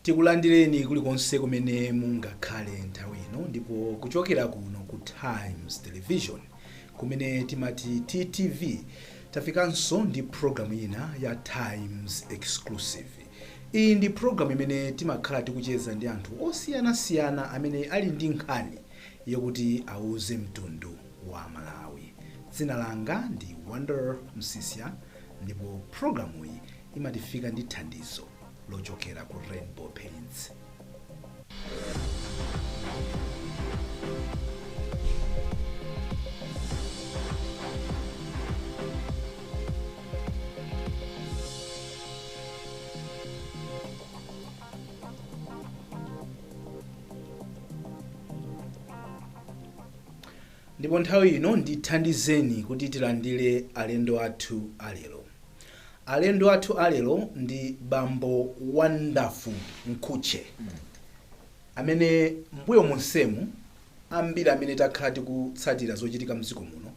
Tikulandireni kulikonse kumene mungakhale nthawi ino ndipo kuchokera kuno ku Times Television kumene timati TTV, tafikanso ndi programu ina ya Times Exclusive. Iyi ndi programu imene timakhala tikucheza ndi anthu osiyanasiyana amene ali ndi nkhani yokuti auze mtundu wa Malawi. Dzina langa ndi Wonder Msisya ndipo programuyi imatifika ndi thandizo lochokera ku Rainbow Paints. Ndipo nthawi ino ndithandizeni kuti tilandire alendo athu alero. Alendo athu alero ndi bambo Wonderful Mkhutche, amene mbuyo monsemu ambiri amene takhala tikutsatira zochitika mdziko muno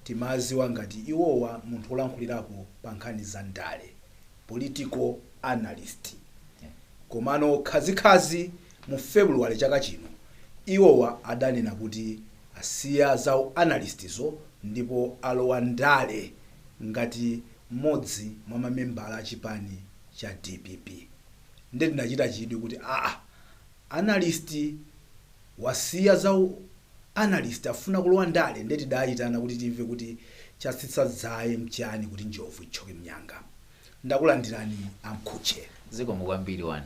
timaziwa ngati iwowa munthu wolankhulirapo pa nkhani za ndale, political analyst. Komano khazikhazi mu February chaka chino iwowa adanena kuti asiya za analyst zo ndipo alowa ndale ngati mmodzi mwa mamembala a chipani cha DPP. Nde tinachita chidwi kuti aa, analyst wasiya za analyst afuna kulowa ndale. Nde tidayitana kuti timve kuti chatsitsa dzaye mchani kuti njovu itchoke mnyanga. Ndakulandirani a Mkhutche. Zikomo kwambiri wani.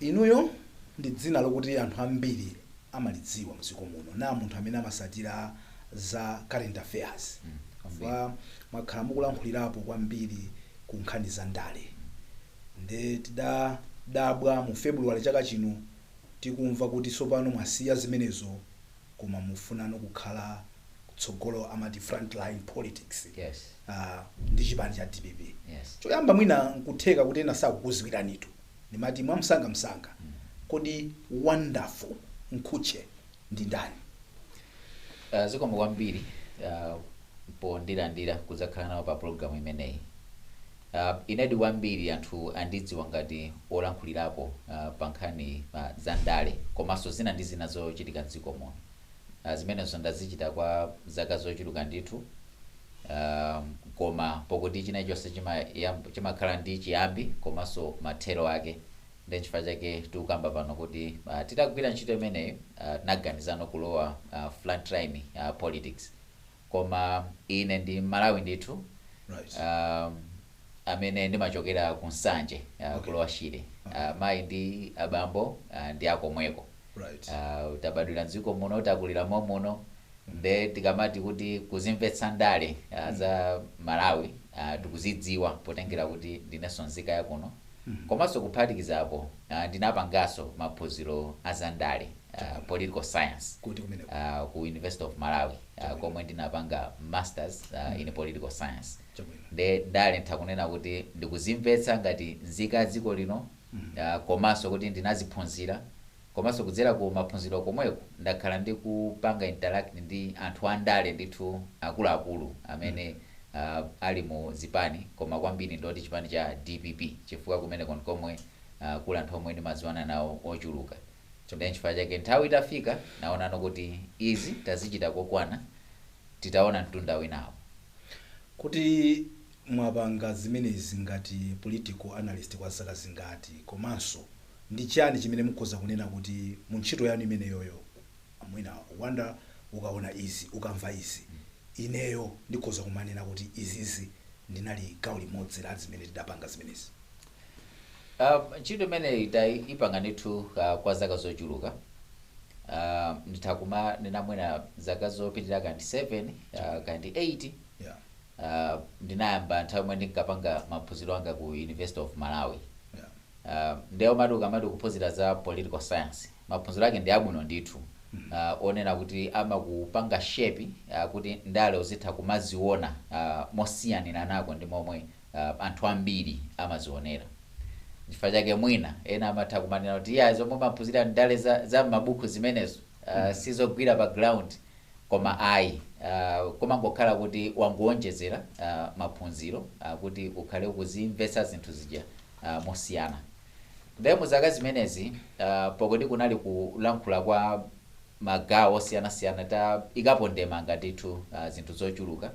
Inuyo ndi dzina lokuti anthu ambiri amalidziwa mdziko muno, na munthu amene amasatira za current affairs. Fa mwakhala mukulankhulirapo kwambiri ku nkhani za ndale. Nde tidadabwa mu February chaka chino tikumva kuti tsopano mwasiya zimenezo koma mufunano kukhala kutsogolo, amati frontline politics, ndi chipani cha DPP. Choyamba, mwina nkutheka kuti ena sakukuziwiranitu, ndimati mwamsangamsanga, kodi Wonderful Mkhutche ndi ndani? Zikomo kwambiri pondilandira kudzakhala nawo pa program imeneyi. Inedi kwambiri anthu andidziwa ngati olankhulirapo pa nkhani za ndale komanso zina ndi zina zochitika mdziko muno. Zimenezo ndazichita kwa zaka zochuluka ndithu, koma pokuti china chonse chimakhala ndi chiyambi komanso mathero ake, ndi nchifukwa chake tikukamba pano kuti titagwira ntchito imeneyi tinaganizano kulowa frontline politics. Koma ine ndi Malawi ndithu, amene ndimachokera ku Nsanje, ku Lower Shire. Mayi ndi abambo ndi akomweko. Tabadwira mdziko muno, takulira momuno, nde tikamati kuti kuzimvetsa ndale za Malawi, tikuzidziwa potengera kuti ndinenso nzika yakuno. Komanso kuphatikizapo, ndinapanganso maphunziro a zandale, political science. Kuti kumeneko? Ku University of Malawi, komwe ndinapanga masters in political science. Nde ndale ntha kunena kuti ndikuzimvetsa ngati nzika ya dziko lino, komanso kuti ndinaziphunzira, komanso kudzera ku maphunziro komweko ndakhala ndikupanga interact ndi anthu andale ndithu akuluakulu amene ali mu zipani, koma kwambiri ndoti chipani cha DPP, chifukwa kumeneko ndikomwe kuli anthu omwe ndimadziwana nawo ochuluka. Ndiye nchifukwa chake nthawi itafika naonano kuti izi tazichita kokwana, titaona mtunda winawo. Kuti mwapanga zimenezi ngati political analyst kwa zaka zingati, komanso ndi chani chimene mukhoza kunena kuti mu ntchito yanu imeneyoyo, mwina Wonder ukaona izi, ukamva izi, ineyo ndikhoza kumanena kuti izizi ndinali gawo limodzi la zimene tidapanga zimenezi? Ntchito imeneyi tayipanga ndithu kwa zaka zochuluka. Nditha kumanena mwina zaka zopitirira kandi 7, kandi 8. Ndinayamba nthawi imwe ndinkapanga maphunziro anga ku University of Malawi. Ndiye umati ukamati kuphunzira za political science, maphunziro ake ndi abwino ndithu, onena kuti amakupanga shape kuti ndale uzitha kumaziona mosiyanira nako ndi momwe anthu ambiri amazionera. Chifukwa chake mwina ena amatha kumanena kuti iya, zomwe maphunzira ndale za m'mabuku zimenezo sizogwira pa ground, koma ayi, kumangokhala kuti wanguwonjezera maphunziro kuti ukhale ukuzimvetsa zinthu zija mosiyana. Ndiye mu zaka zimenezi, pokuti kunali kulankhula kwa magawo osiyanasiyana, ta ikapo ndemanga ndithu zinthu zochuluka,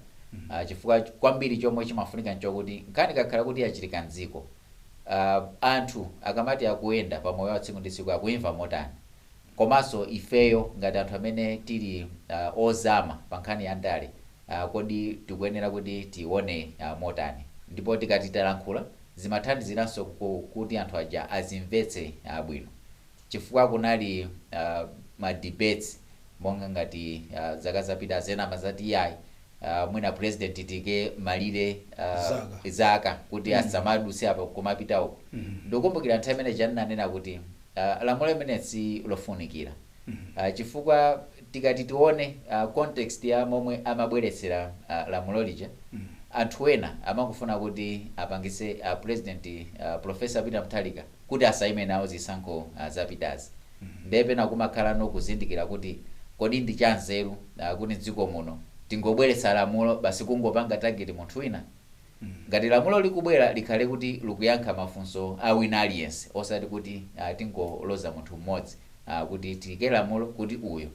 chifukwa kwambiri chomwe chimafunika nchokuti nkhani kakhala kuti yachitika mdziko, anthu akamati akuyenda pamoyo wa tsiku ndi tsiku akuyimva motani, komanso ifeyo ngati anthu amene tili ozama pa nkhani ya ndale, kodi tikuyenera kuti tione motani. Ndipo tikati talankhula zimathandiziranso kuti anthu aja azimvetse bwino, chifukwa kunali ma debates monga ngati zaka zapita zena amazati yayi, mwina president tike malire Zaka. Zaka kuti asamadutse apa kumapita uko. Ndikukumbukira nthawi imene chananena kuti lamulo limene si lofunikira, chifukwa tikati tione context ya momwe amabweretsera lamulo lija, anthu ena amangofuna kuti apangise president, Professor Peter Mutharika, kuti asaime nawo zisankho zapitazi. Ndiye pena kumakhala nokuzindikira kuti kodi ndi chanzeru kuti mdziko muno tingobweretsa lamulo basi kungopanga target munthu wina? Ngati lamulo likubwera, likhale kuti likuyankha mafunso a wina aliyense, osati kuti tingoloza munthu mmodzi, kuti tiyike lamulo kuti uyo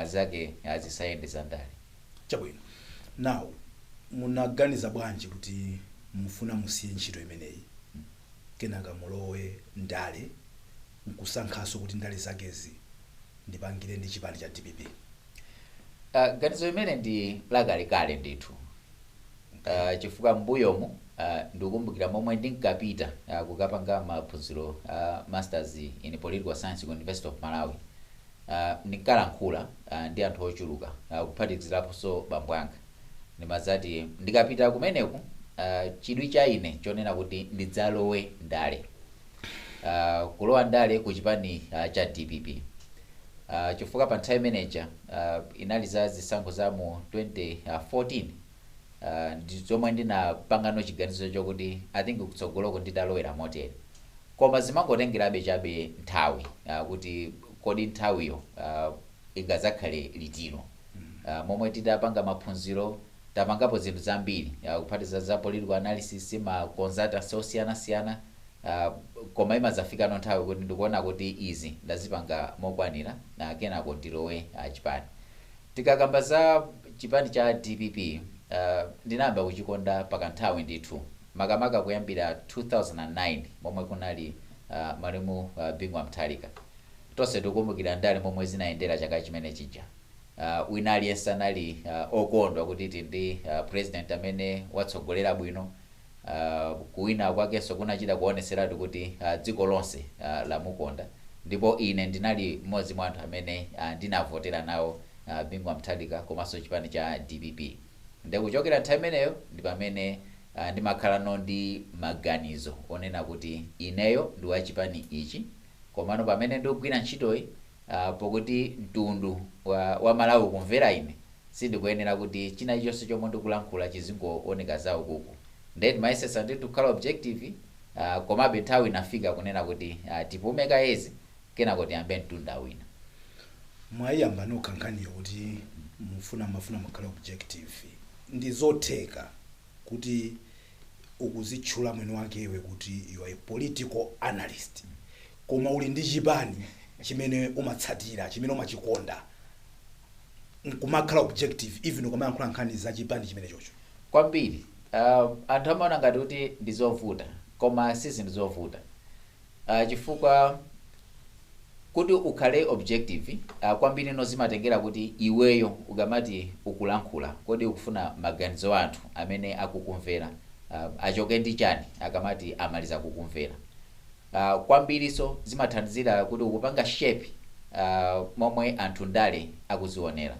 zake zisayende zandale. Chabwino. Now, munaganiza bwanji kuti mufuna musiye ntchito imeneyi, kenaka mulowe ndale, nkusankhanso kuti ndale zakezi ndipangire ndi chipani cha DPP? Ganizo limene ndi lakalekale ndithu, chifukwa mbuyomu ndikukumbukira momwe ndinkapita kukapanga maphunziro masters in political science ku University of Malawi, ndinkalankhula ndi anthu ochuluka, kuphatikiziraponso bambo anga. Ndimazati ndikapita kumeneku, chidwi cha ine chonena kuti ndidzalowe ndale, kulowa ndale ku chipani cha DPP, chifukwa pa nthawi imeneja inali za zisankho za mu 2014, ndi zomwe ndinapangano chiganizo chokuti I think kutsogoloko ndidalowera motere. Koma zimangotengerabe chabe nthawi, kuti kodi nthawiyo ingazakhale litiro. Momwe tidapanga maphunziro, tapangapo zinthu zambiri, kuphatikiza za political analysis, ma consultancy osiyanasiyana, koma imazafikano nthawi kuti ndikuona kuti izi ndazipanga mokwanira, kenako ndilowe chipani. Tikakamba za chipani cha DPP, ndinayamba kuchikonda pakanthawi ndithu, makamaka kuyambira 2009 momwe kunali malemu Bingu Mutharika. Tonse tikukumbukira ndale momwe zinayendera chaka chimene chija. Wina aliyense anali okondwa kuti tili ndi president amene watsogolera bwino. Kuwina kwakenso kunachita kuoneseratu kuti dziko lonse lamukonda, ndipo ine ndinali mmodzi mwa anthu amene ndinavotera nawo Bingu Mutharika komanso chipani cha DPP. Ndikuchokera nthawi imeneyo ndi pamene ndimakhalano ndi maganizo onena kuti ineyo ndi wa chipani ichi, komano pamene ndikugwira ntchitoyi, pokuti mtundu wa Malawi kumvera ine, sindikuyenera kuti china chilichonse chomwe ndikulankhula chizingooneka zawo kuku. Ndiye ndimayesesa ndithu kukhala objective, komabe nthawi inafika kunena kuti tipume kayezi, kenako tiyambe mtunda wina. Mwayiyamba nokha nkhaniyo kuti mufuna mafuna mukhale objective. Ndi zotheka kuti ukuzitchula mwini wakewe kuti you are a political analyst, koma uli ndi chipani chimene umatsatira, chimene umachikonda, nkumakhala objective even ukamayankhula nkhani za chipani chimene chocho? Kwambiri. Anthu amaona ngati kuti ndi zovuta, koma si zinthu zovuta, chifukwa kuti ukhale objective, kwambiri no zimatengera kuti iweyo ukamati ukulankhula, kodi ukufuna maganizo anthu amene akukumvera achoke ndi chani akamati amaliza kukumvera? Kwambiriso zimathandizira kuti ukupanga shape momwe anthu ndale akuzionera.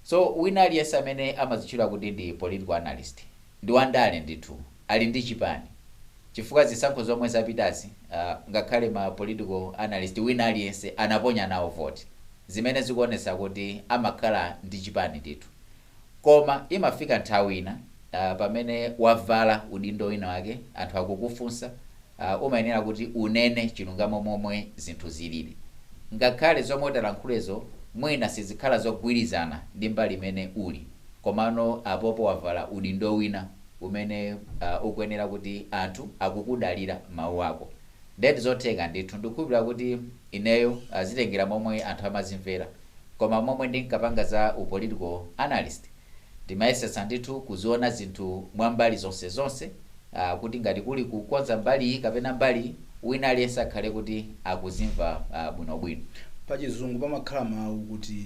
So wina aliyense amene amazitchula kuti ndi political analyst ndi wandale ndithu, ali ndi chipani, chifukwa zisankho zomwe zapitazi, ngakhale ma political analyst wina aliyense anaponya nawo vote, zimene zikuonetsa kuti amakhala ndi chipani ndithu. Koma imafika nthawi ina, pamene wavala udindo wina wake, anthu akukufunsa, umayenera kuti unene chilungamo momwe zinthu zilili, ngakhale zomwe utalankhulezo mwina sizikhala zogwirizana ndi mbali imene uli. Komano apopo wavala udindo wina umene ukuyenera kuti anthu akukudalira mawu ako. Ndiye zotheka ndithu. Ndikukhulupirira kuti ineyo azitengera momwe anthu amazimvera, koma momwe ndinkapanga za upolitical analyst, ndimayesetsa ndithu kuziona zinthu mwa mbali zonse zonse, kuti ngati kuli kukonza mbali iyi kapena mbali iyi, wina aliyense akhale kuti akuzimva bwinobwino. Pachizungu pamakhala mawu kuti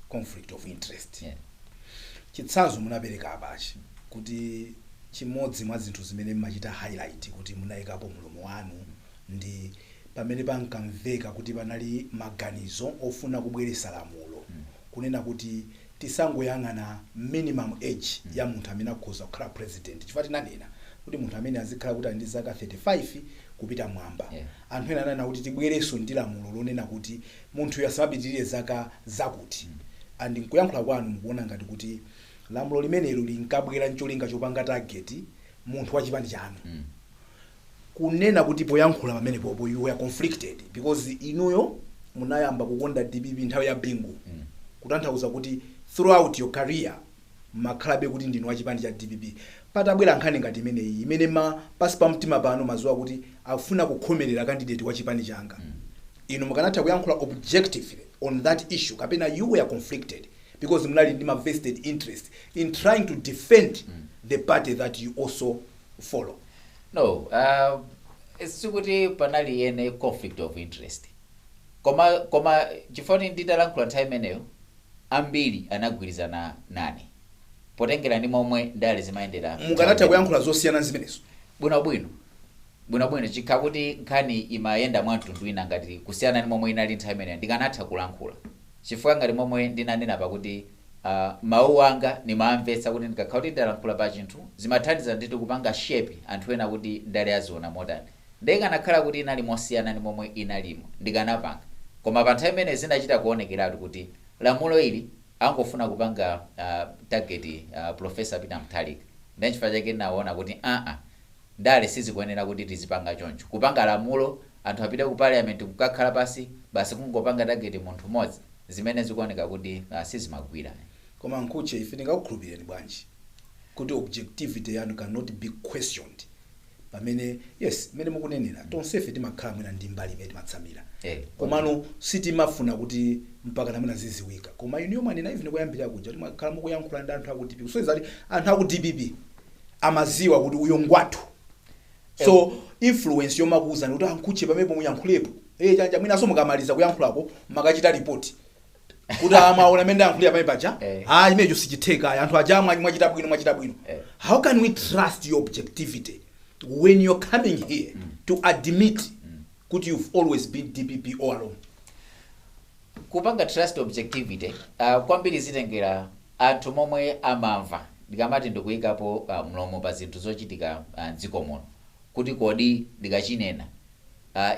conflict of interest. Chitsanzo munapereka apachi kuti chimodzi mwa zinthu zimene mmachita highlight kuti munayikapo mlomo wanu ndi pamene pankamveka kuti panali maganizo ofuna kubweretsa lamulo kunena kuti tisangoyang'ana minimum age ya munthu amene akhoza kukhala president, chifukwa tinanena kuti munthu amene azikhala kuti ali ndi zaka 35 kupita mwamba. Anthu ena ananena kuti tibwerenso ndi lamulo lonena kuti munthuyo asamapitirire zaka zakuti. And nkuyankhula kwanu mukuona ngati kuti lamulo limenelo linkabwera ncholinga chopanga target munthu wa chipani chanu. Kunena kuti poyankhula pamene popo you were conflicted because inuyo munayamba kukonda DPP nthawi ya Bingu, kutanthauza kuti throughout your career makhalabe kuti ndinu wachipani cha DPP. Patabwera nkhani ngati imeneyi imene ma pasi pa mtima pano mazuwa kuti akufuna kukhomerera candidate wa chipani changa, inu mukanatha kuyankhula objectively on that issue, kapena you were conflicted because munali ndi ma vested interest in trying to defend the party that you also follow? No, sikuti panali ene conflict of interest, koma chifukwa nditalankhula nthawi imeneyo ambiri anagwirizana nane potengera ndi momwe ndale zimayendera. Mukanatha kuyankhula zosiyana zimenezo? Bwinobwino, bwinobwino. Chikha kuti nkhani imayenda mwa mtundu wina ngati kusiyana ndi momwe inali nthawi imeneyo, ndikanatha kulankhula, chifukwa ngati momwe ndinanena pakuti mawu anga nimamvetsa kuti ndikakhala kuti ndalankhula pa chinthu, zimathandiza ndithu kupanga shape anthu ena kuti ndale aziona motani. Ndikanakhala kuti inali mosiyana ndi momwe inalimo, ndikanapanga, koma pa nthawi imene zinachita kuonekeratu kuti lamulo ili angofuna kupanga target Professor Peter Mutharika, ndi chifukwa chake naona kuti aa, ndale sizikuyenera kuti tizipanga choncho, kupanga lamulo, anthu apite ku parliament kukakhala pasi, basi kungopanga target munthu mmodzi, zimene zikuoneka kuti sizimagwira. Koma Mkhutche, ife tingakukhulupireni bwanji kuti objectivity yanu cannot be questioned, pamene, yes, mmene mukunenera, tonsefe timakhala mwina ndi mbali imene timatsamira, komano sitimafuna kuti mpaka namwina ziziwika? Koma inuyo mwanena even kuyambira kuja timakhala mukuyankhula ndi anthu aku DPP, kusonyeza kuti anthu aku DPP amaziwa kuti uyo ngwathu. So influence yomakuwuzani kuti aNkhutche pamene muyankhulepo chanja, mwinanso mukamaliza kuyankhulako makachita report kuti amaona amene ndayankhulira pamene paja, ah, imenecho sichitheka, anthu aja mwachita bwino, mwachita bwino. How can we trust your objectivity when you're coming here to admit kuti you've always been DPP all along? Kupanga trust objectivity, kwambiri zitengera anthu momwe amamva ndikamati ndikuyikapo mlomo pa zinthu zochitika mdziko muno, kuti kodi ndikachinena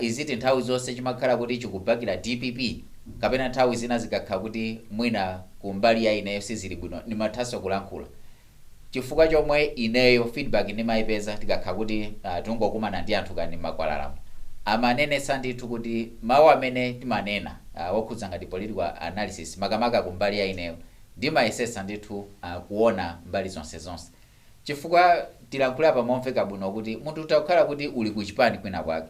iziti nthawi zonse chimakhala kuti chikubakira DPP, kapena nthawi zina zikakhala kuti mwina kumbali ya ineyo sizili bwino, ndimathanso kulankhula? Chifukwa chomwe ineyo feedback ndimayipeza tikakhala kuti tingokumana ndi anthu kani makwalalamo, amanenetsa ndithu kuti mawu amene timanena okhudza ngati political analysis, makamaka kumbali ya ineyo, ndimayesetsa ndithu kuona mbali zonse zonse, chifukwa tilankhula pamomveka bwino kuti munthu utakhala kuti uli ku chipani kwina kwake,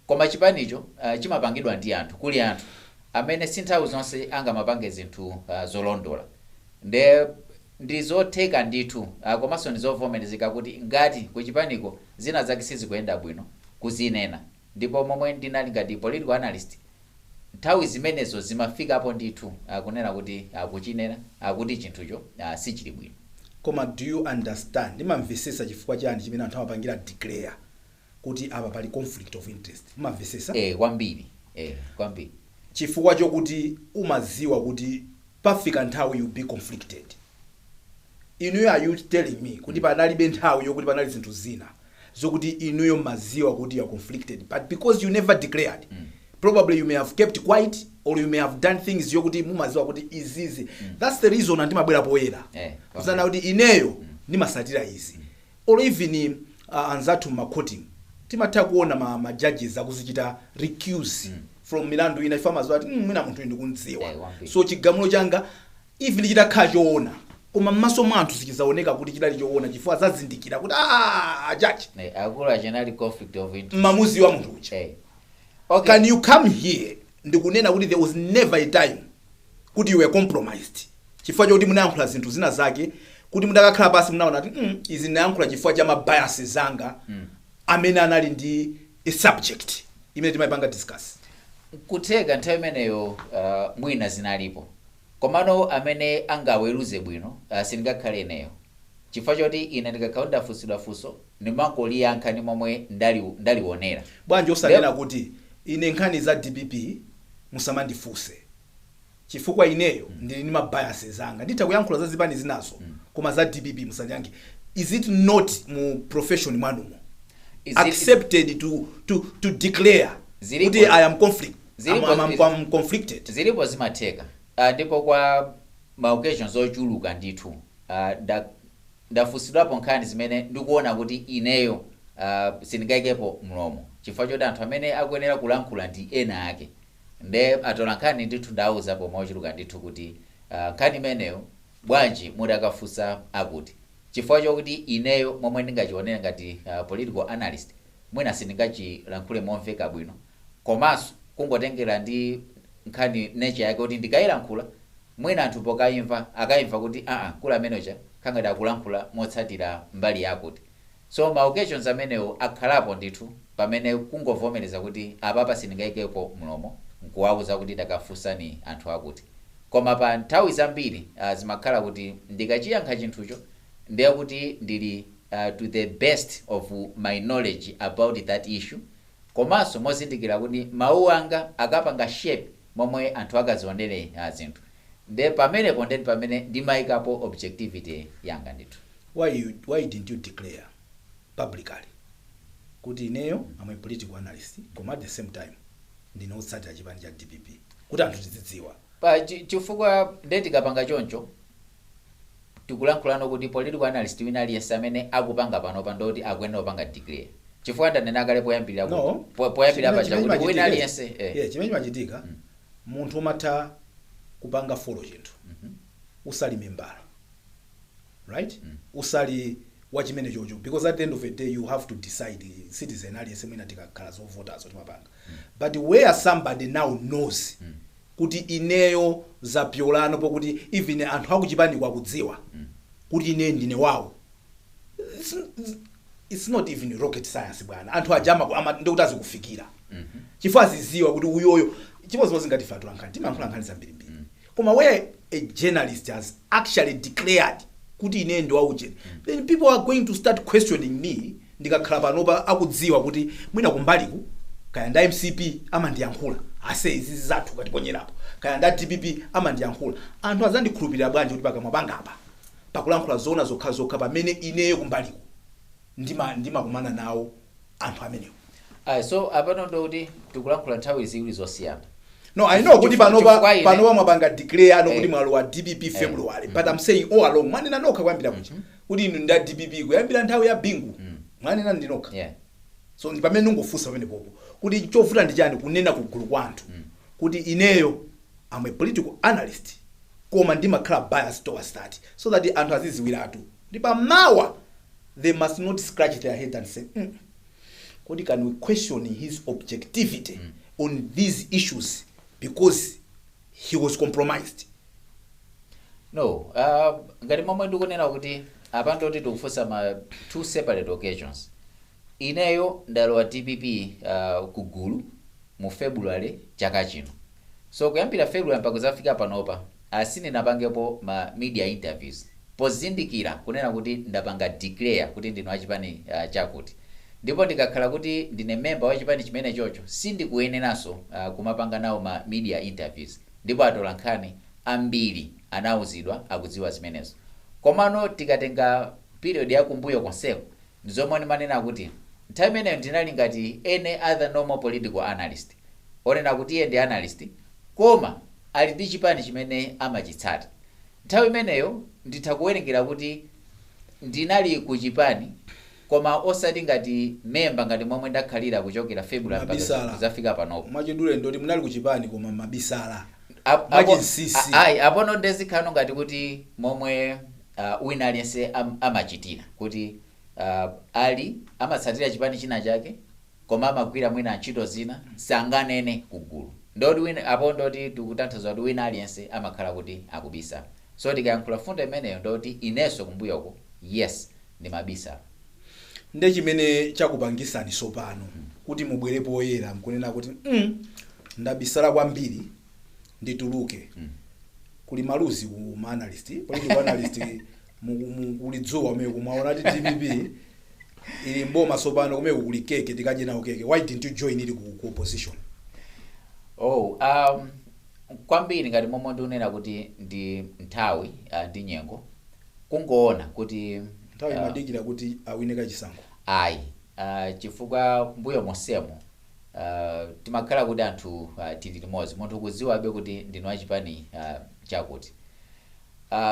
koma chipanicho chimapangidwa ndi anthu, kuli anthu amene si nthawi zonse angamapange zinthu zolondola. Nde ndi zotheka ndithu, komanso ndi zovomerezeka kuti ngati kuchipaniko zina zake sizikuyenda bwino, kuzinena. Ndipo momwe ndinali ngati political analyst, nthawi zimenezo zimafikapo ndithu kunena kuti kuchinena kuti chinthucho sichili bwino. Koma do you understand, ndimamvesesa chifukwa chani chimene anthu amapangira declare kuti apa pali conflict of interest? Umamvesesa? Kwambiri, kwambiri. Chifukwa chokuti umaziwa kuti pafika nthawi you be conflicted. Inuyo, are you telling me kuti panalibe nthawi yokuti panali zinthu zina zokuti inuyo maziwa kuti you are conflicted, but because you never declared, probably you may have kept quiet or you may have done things yokuti mumaziwa kuti izizi, that's the reason andimabwera poyera kuzana kuti ineyo ndimasatira izi? Or even anzathu mmakhoti timatha kuona ma judges akuzichita recuse from milandu ina, ife amaziwa kuti mwina munthu ndikundziwa, Kwambiri. so chigamulo changa even chitakhala choona, Koma m'maso mwa anthu sichizaoneka kuti chidali choona, chifukwa azazindikira kuti, ah, ajaji Akulu achinali conflict of interest. Mmamuziwa munthu uja. Okay. Can you come here ndikunena kuti there was never a time kuti you were compromised, chifukwa chokuti munayankhula zinthu zina zake kuti mudakakhala pasi munaona kuti izi ndinayankhula chifukwa cha ma biases anga amene anali ndi a subject imene timayipanga discuss? Kutheka nthawi imeneyo mwina zinalipo, komano amene angaweruze bwino sindingakhale ineyo, chifukwa choti ine ndikakhala ndafunsidwa funso ndimangoliyankha ndi momwe ndalionera. Bwanji osanena kuti ine nkhani za DPP musamandifunse, chifukwa ineyo ndili ndi ma biases anga, nditha kuyankhula za zipani zinazo, koma za DPP musandiyankhe? Is it not mu profession mwanumo accepted to declare kuti I am conflict, I'm conflicted? Zilipo, zimatheka. Ndipo kwa ma occasions ochuluka ndithu ndafunsidwapo nkhani zimene ndikuona kuti ineyo sindingayikepo mlomo, chifukwa choti anthu amene akuyenera kulankhula ndi ena ake. Nde atola nkhani ndithu ndawuzapo mochuluka ndithu kuti nkhani imeneyo bwanji mutakafunsa akuti, chifukwa chokuti ineyo momwe ndingachionera ngati political analyst mwina sindingachilankhule momveka bwino, komanso kungotengera ndi nkhani nature yake kuti ndikayilankhula mwina anthu pokaimva akayimva kuti aa, kula amenecha khangati akulankhula motsatira mbali yakuti. So ma occasions amenewo akhalapo ndithu pamene kungovomereza kuti apapa sindingayikepo mlomo, nkuwauza kuti takafunsani anthu akuti. Koma pa nthawi zambiri zimakhala kuti ndikachiyankha chinthucho ndiye kuti ndili to the best of my knowledge about that issue, komanso mozindikira kuti mawu anga akapanga shape momwe anthu akazionere zinthu. Nde pamenepo ndeni pamene ndimayikapo objectivity yanga ndithu. Why didn't you declare publicly kuti ineyo am a political analyst, koma at the same time ndine otsatira chipani cha DPP, kuti anthu tizidziwa? Pa chifukwa nde tikapanga choncho tikulankhulano kuti political analyst wina aliyense amene akupanga panopa ndoti akuyenera kupanga declare, chifukwa ndanena kale poyambirira kuti No. Poyambirira paja Chimene kuti wina chimachitika- aliyense. Yeah, chimene chimachitika, munthu umatha kupanga follow chinthu usali membala, right, usali wa chimene chocho, because at the end of the day you have to decide. Citizen aliyense mwina tikakhala zovotazo timapanga, but where somebody now knows kuti ineyo zapyolano pokuti even anthu akuchipani kwakudziwa kuti ine ndine wawo, it's not even rocket science, bwana. Anthu aja ndikuti azikufikira chifukwa aziziwa kuti uyoyo. Chimodzimodzi ngati ife atolankhani, timayankhula nkhani zambirimbiri, koma where a journalist has actually declared kuti ine ndi waujeni, then people are going to start questioning me. Ndikakhala panopa akudziwa kuti mwina kumbaliku kaya nda MCP amandiyankhula, ase izi zathu katiponyerapo, kaya nda DPP amandiyankhula, anthu azandikhulupirira bwanji kuti pakamwa pangapa pakulankhula zoona zokhazokha, pamene ineyo kumbaliku ndimakumana nawo anthu amenewo? Ayi, so apano ndikuti tikulankhula nthawi ziwiri zosiyana. No, I know kuti panopa Chifukwa panopa mwapanga declare ano kuti mwalowa DPP February, but I'm saying all along mwanena nokha kuyambira kuja kuti inu nda DPP kuyambira nthawi ya Bingu, mwanena ndi nokha. So ndi pamene ndingofunsa pamene popo kuti chovuta ndi chani kunena kugulu kwa anthu kuti ineyo am a political analyst, koma ndimakhala biased towards that, so that anthu aziziwiratu kuti pamawa they must not scratch their head and say, kodi can we question his objectivity on these issues because he was compromised?" No, ngati momwe ndikunena kuti apa ndoti tikufunsa ma two separate occasions. Ineyo ndalowa DPP kugulu mu February chaka chino. So kuyambira February mpaka kuzafika panopa sindinapangepo ma media interviews, pozindikira kunena kuti ndapanga declare kuti ndine wachipani chakuti, ndipo ndikakhala kuti ndine member wa chipani chimene chocho sindikuyeneranso kumapanga nawo ma media interviews, ndipo atola nkhani ambiri anawuzidwa, akudziwa zimenezo. Komano tikatenga period yakumbuyo konseko, ndizomwe ndimanena kuti nthawi imeneyo ndinali ngati any other normal political analyst, onena kuti iye ndi analyst koma ali ndi chipani chimene amachitsata. Nthawi imeneyo nditha kuwerengera kuti ndinali ku chipani, koma osati ngati member ngati momwe ndakhalira kuchokera February mpaka Mabisala. kuzafika panopo. Mwachidule ndoti munali ku chipani koma mabisala. Apo Mwachinsinsi. Ayi, apono ndezikhala ngati kuti momwe wina aliyense amachitira kuti ali amatsatira chipani china chake, koma amagwira mwina ntchito zina, sanganene kugulu. Ndoti wina apo, ndoti tikutanthauza kuti wina aliyense amakhala kuti akubisa. So tikayankhula fundo imeneyo, ndoti inenso kumbuyoko, yes, ndimabisa. Nde chimene chakupangisani sopano kuti mubwere poyera nkunena kuti ndabisala kwambiri, ndituluke, kuli maluzi ku ma analyst, political analyst, kuli dzuwa kumene kumwaona ti DPP ili mboma sopano, kumene kuli keke, tikadye nawo keke. Why didn't you join ili ku opposition? Oh, kwambiri ngati momwe ndikunena kuti ndi nthawi, ndi nyengo, kungoona kuti Nthawi imadikira kuti awine kachisankho? Ayi, chifukwa mbuyo monsemo timakhala kuti anthu tili limodzi, munthu kudziwabe kuti ndinu achipani chakuti.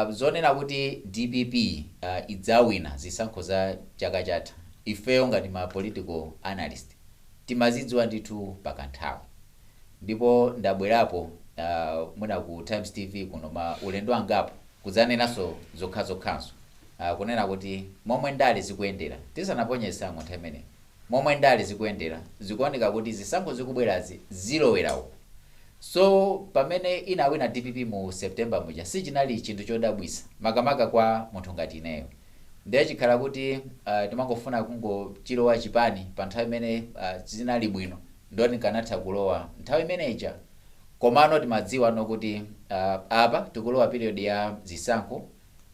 Zonena kuti DPP idzawina zisankho za chaka chatha, ifeyo ngati ma political analyst timazidziwa ndithu pakanthawi. Ndipo ndabwerapo mwina ku Times TV kuno ma ulendo angapo kudzanenanso zokhazokhanso, kunena kuti momwe ndale zikuyendera, tisanaponye zisankho nthawi imeneyo, momwe ndale zikuyendera, zikuoneka kuti zisankho zikubwerazi zilowera uku. So pamene inawina DPP mu September muja, sichinali chinthu chodabwisa, makamaka kwa munthu ngati ineyo. Ndiye chikhala kuti timangofuna kungochilowa chipani pa nthawi imene zinali bwino, ndoti nkanatha kulowa nthawi imeneja. Komano timadziwa no kuti apa tikulowa period ya zisankho,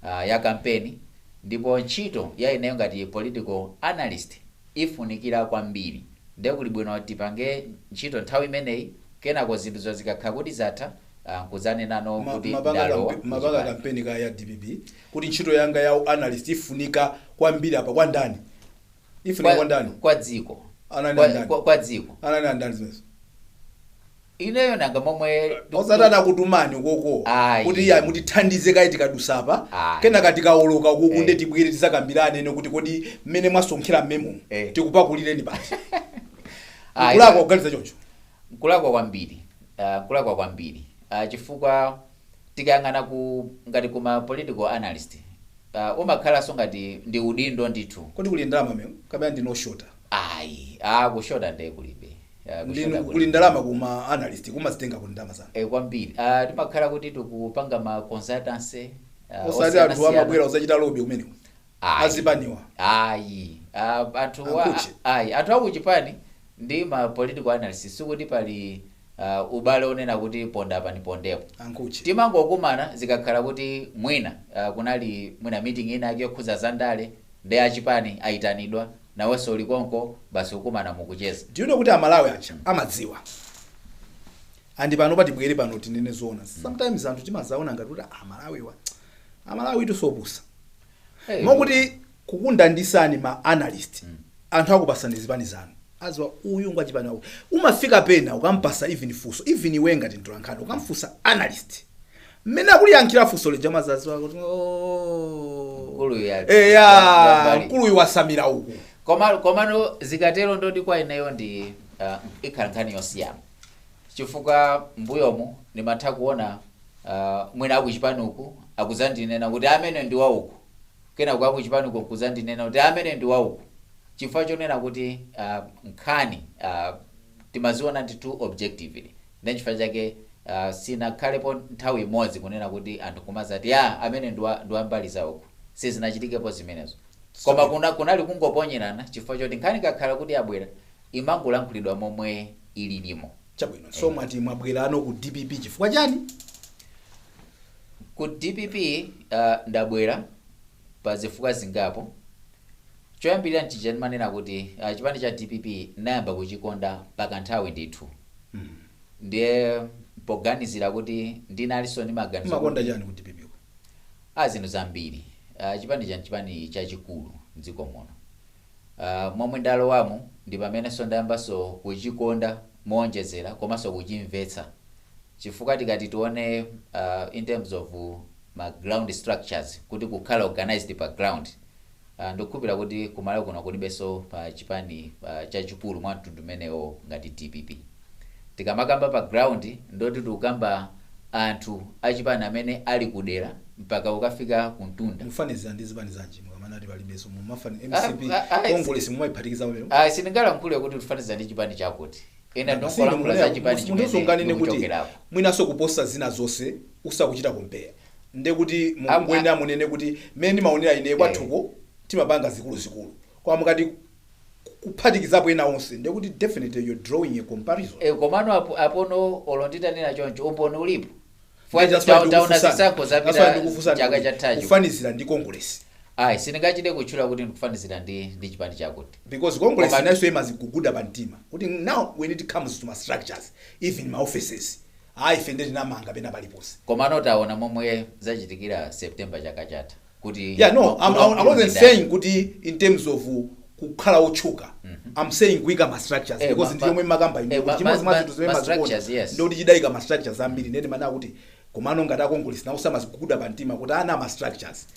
ya kampeni, ndipo ntchito ya ineyo ngati political analyst ifunikira kwambiri. Ndiye kuli bwino tipange ntchito nthawi imeneyi, kenako zinthu zikakhala kuti zatha, nkudzanenano kuti ndalowa Mapanga kuchipani. Kampeni ka ya DPP, kuti ntchito yanga ya analyst ifunika kwambiri apa, kwa ndani ifunika? Kwa ndani? Kwa dziko. Anani? Kwa, Andani? kwa dziko. Anani, andani zimenezo? Ineyo nanga momwe Osati anakutumani ukoko Ayi. kuti iya, mutithandize kayi tikadusapa, Ayi. kenaka tikawoloka ukuku, nde tibwere tizakambirane ene kuti kodi mmene mwasonkhera mmemo tikupakulireni pati? Ayi. Kulakwa kuganiza choncho? Nkulakwa kwambiri, nkulakwa kwambiri, chifukwa tikayang'ana ku ngati kuma political analyst, umakhalanso ngati ndi udindo ndithu. Kodi kuli ndalama memo kapena ndinoshota? Ayi, kushota ndiye kulibe. Kushota Kuli kulibe. ndalama kuma analyst, kumazitenga kuli ndalama zanu? Kwambiri. Timakhala kuti tikupanga ma consultancy Osati anthu osiyanasiyana. amabwera usachita lobby kumeneko? Ayi. Azipaniwa? Ayi, anthu wa Ankuche. Ayi, anthu akuchipani ndi ma political analyst sikuti pali ubale onena kuti ponda apa ndipondepo. Ankuche. Timangokumana zikakhala kuti mwina kunali mwina meeting ina yake yokhudza zandale, ndi achipani ayitanidwa, nawenso uli konko, basi kukumana mukucheza. Do you know kuti Amalawi aja amadziwa? Andi pano patibwere pano tinene zoona, sometimes anthu timazaona ngati kuti Amalawiwa, Amalawi tisopusa. Hey, Mokuti kukundandisani ma analyst, anthu akupasani zipani zanu, aziwa uyu ngwachipani wako. Umafika pena ukampasa even funso, even iwe ngati mtolankhani ukamfunsa analyst, mmene akuliyankhira funso lija, mazaziwa kuti oh, Mkuluyu eya, yambali. mkuluyu wasamira uku. Koma komano zikatero, ndoti kwa ineyo ndi ikhala nkhani yosiyana, chifukwa mbuyomu ndimatha kuona mwina akuchipani uku akuzandinena kuti amene ndi wauku, kenako akuchipani uku kuzandinena kuti amene ndi wauku, chifukwa chonena kuti nkhani timaziona ndithu objectively. Ndi chifukwa chake sinakhalepo nthawi imodzi kunena kuti anthu kumazati ya amene ndi wa mbali za uku, sizinachitikepo zimenezo. Koma kunali kungoponyerana, chifukwa choti nkhani kakhala kuti abwera, imangolankhulidwa momwe ililimo. Chabwino, so mwati mwabwerano ku DPP chifukwa chani? Ku DPP ndabwera pa zifukwa zingapo. Choyambirira nchija ndimanena kuti chipani cha DPP ndayamba kuchikonda pakanthawi ndithu. Ndiye poganizira kuti ndinalinso ndi maganizo Makonda chani ku DPP ko? A zinthu zambiri. Chipani cha chipani chachikulu mdziko muno. Momwe ndalowamo ndi pamenenso ndayambanso kuchikonda moonjezera komanso kuchimvetsa, chifukwa tikati tione in terms of ma ground structures, kuti kukhala organized pa ground, ndikukhulupirira kuti kumalawi kuno kulibenso pa chipani chachikulu mwa mtundu umenewo ngati DPP. Tikamakamba pa ground, ndoti tikukamba anthu achipani amene ali kudera, mpaka ukafika kuntunda. Mufanizira ndi zipani zanji mukamanati palibenso? Mumafani Ah, MCP, ah, ah, Congress, mumayiphatikiza pamene? Ah, sindingalankhule kuti tifanizira ndi chipani chakuti. Ena ndongolankhula za chipani Munthu unganene kuti ndikuchokerako. mwinanso kuposa zina zonse usakuchita compare, nde kuti mukuyenera munene kuti mmene ndimaonera ine kwathuko timapanga zikuluzikulu, koma mukati kuphatikizapo ena onse, nde kuti definitely you're drawing a comparison. Eh, komano apo apono olo nditanena choncho, umboni ulipo. That's why Taona ndikufunsani. zisankho That's why zapita ndikufunsani chaka kuti chathacho. Kufanizira ndi Congress. Ayi, sindingachite kutchula kuti ndikufanizira ndi chipani chakuti. Because Congress Koma nayo imaziguguda pa mtima kuti now when it comes to ma structures, even ma offices, ayi, ife nde tinamanga pena paliponse. Komano taona momwe zachitikira September chaka chatha kuti Yeah, no, I wasn't saying kuti in terms of kukhala otchuka. I'm saying kuyika ma structures, because ndi yomwe makamba ine kuti chimodzi mwa zinthu zimene ma structures, mazikonda yes. ndikuti chidayika ma structures ambiri. Nene mana kuti komano ngati a Congress nawo samaziguguda pa mtima kuti ana ma structures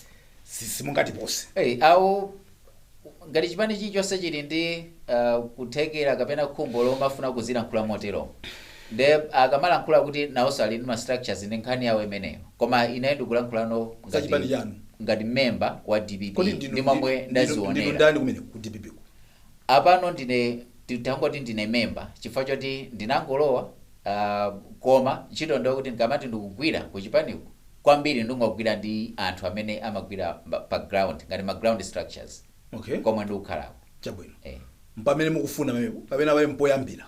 simungatipose. Hey, awo ngati chipani chilichonse chili ndi kuthekera kapena khumbo lomafuna kuzilankhula motero, nde akamalankhula kuti nawonso ali ndi ma structures, ndi nkhani yawo imeneyo. Koma ine ndikulankhulano Za chipani chanu. Ngati member wa DPP Kodi ndi momwe ndinu ndazionera. ndani kumene ku DPP ku? Apano ndine, tangoti ndine member chifukwa choti ndinangolowa, koma ntchito ndiyokuti ndikamati ndikugwira kuchipaniku kwambiri ndingogwira ndi anthu amene amagwira pa ground, ngati ma ground structures komwe ndikukhalako. Chabwino. Eh. Mpamene mukufuna pamenepo, pamene pamene mpoyambira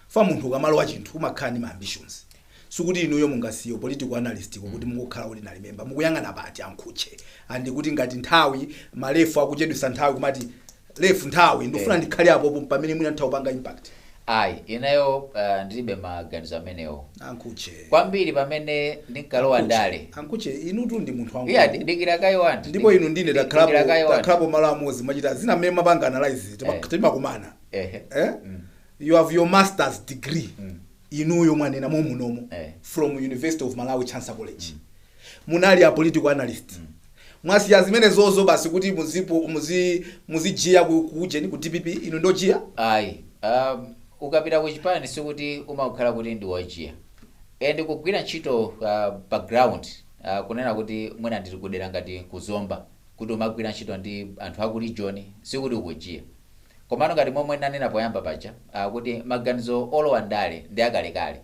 fa munthu ukamalowa chinthu umakhala ndi ma ambitions. Sikuti inuyo mungasiye political analyst kuti mungokhala kuti nali member. Mukuyang'ana pati, ankhuche? Andi kuti ngati nthawi malefu akuchedwesa nthawi, kumati lefu nthawi ndikufuna ndikhale apopo pamene mwina nthawi upanga impact. Ayi, ineyo ndilibe maganizo amenewo. Ankhuche. Kwambiri pamene ndinkalowa ndale. Ankhuche, inutu ndi munthu iya, wamkulu. Dikira kayi wanthu. Ndipo inu ndine Dikira kayi wanthu. takhalapo malo amodzi, mwachita zina mmene mapanga analyze, timakumana. Eh? You have your master's degree, inuyo mwanena momunomo, from University of Malawi, Chancellor College. Munali a political analyst. Mwasiya zimene zozo basi kuti muzipo muzijiya kujeni ku DPP? Inu ndojiya? Ayi, ukapita ku chipani sikuti umakhala kuti ndi wojiya. And kugwira ntchito pa ground, kunena kuti mwina ndili kudera ngati kuzomba, kuti umagwira ntchito ndi anthu aku region, sikuti ukujiya. Komano ngati momwe nanena poyamba paja, kuti maganizo olowa ndale ndi akalekale,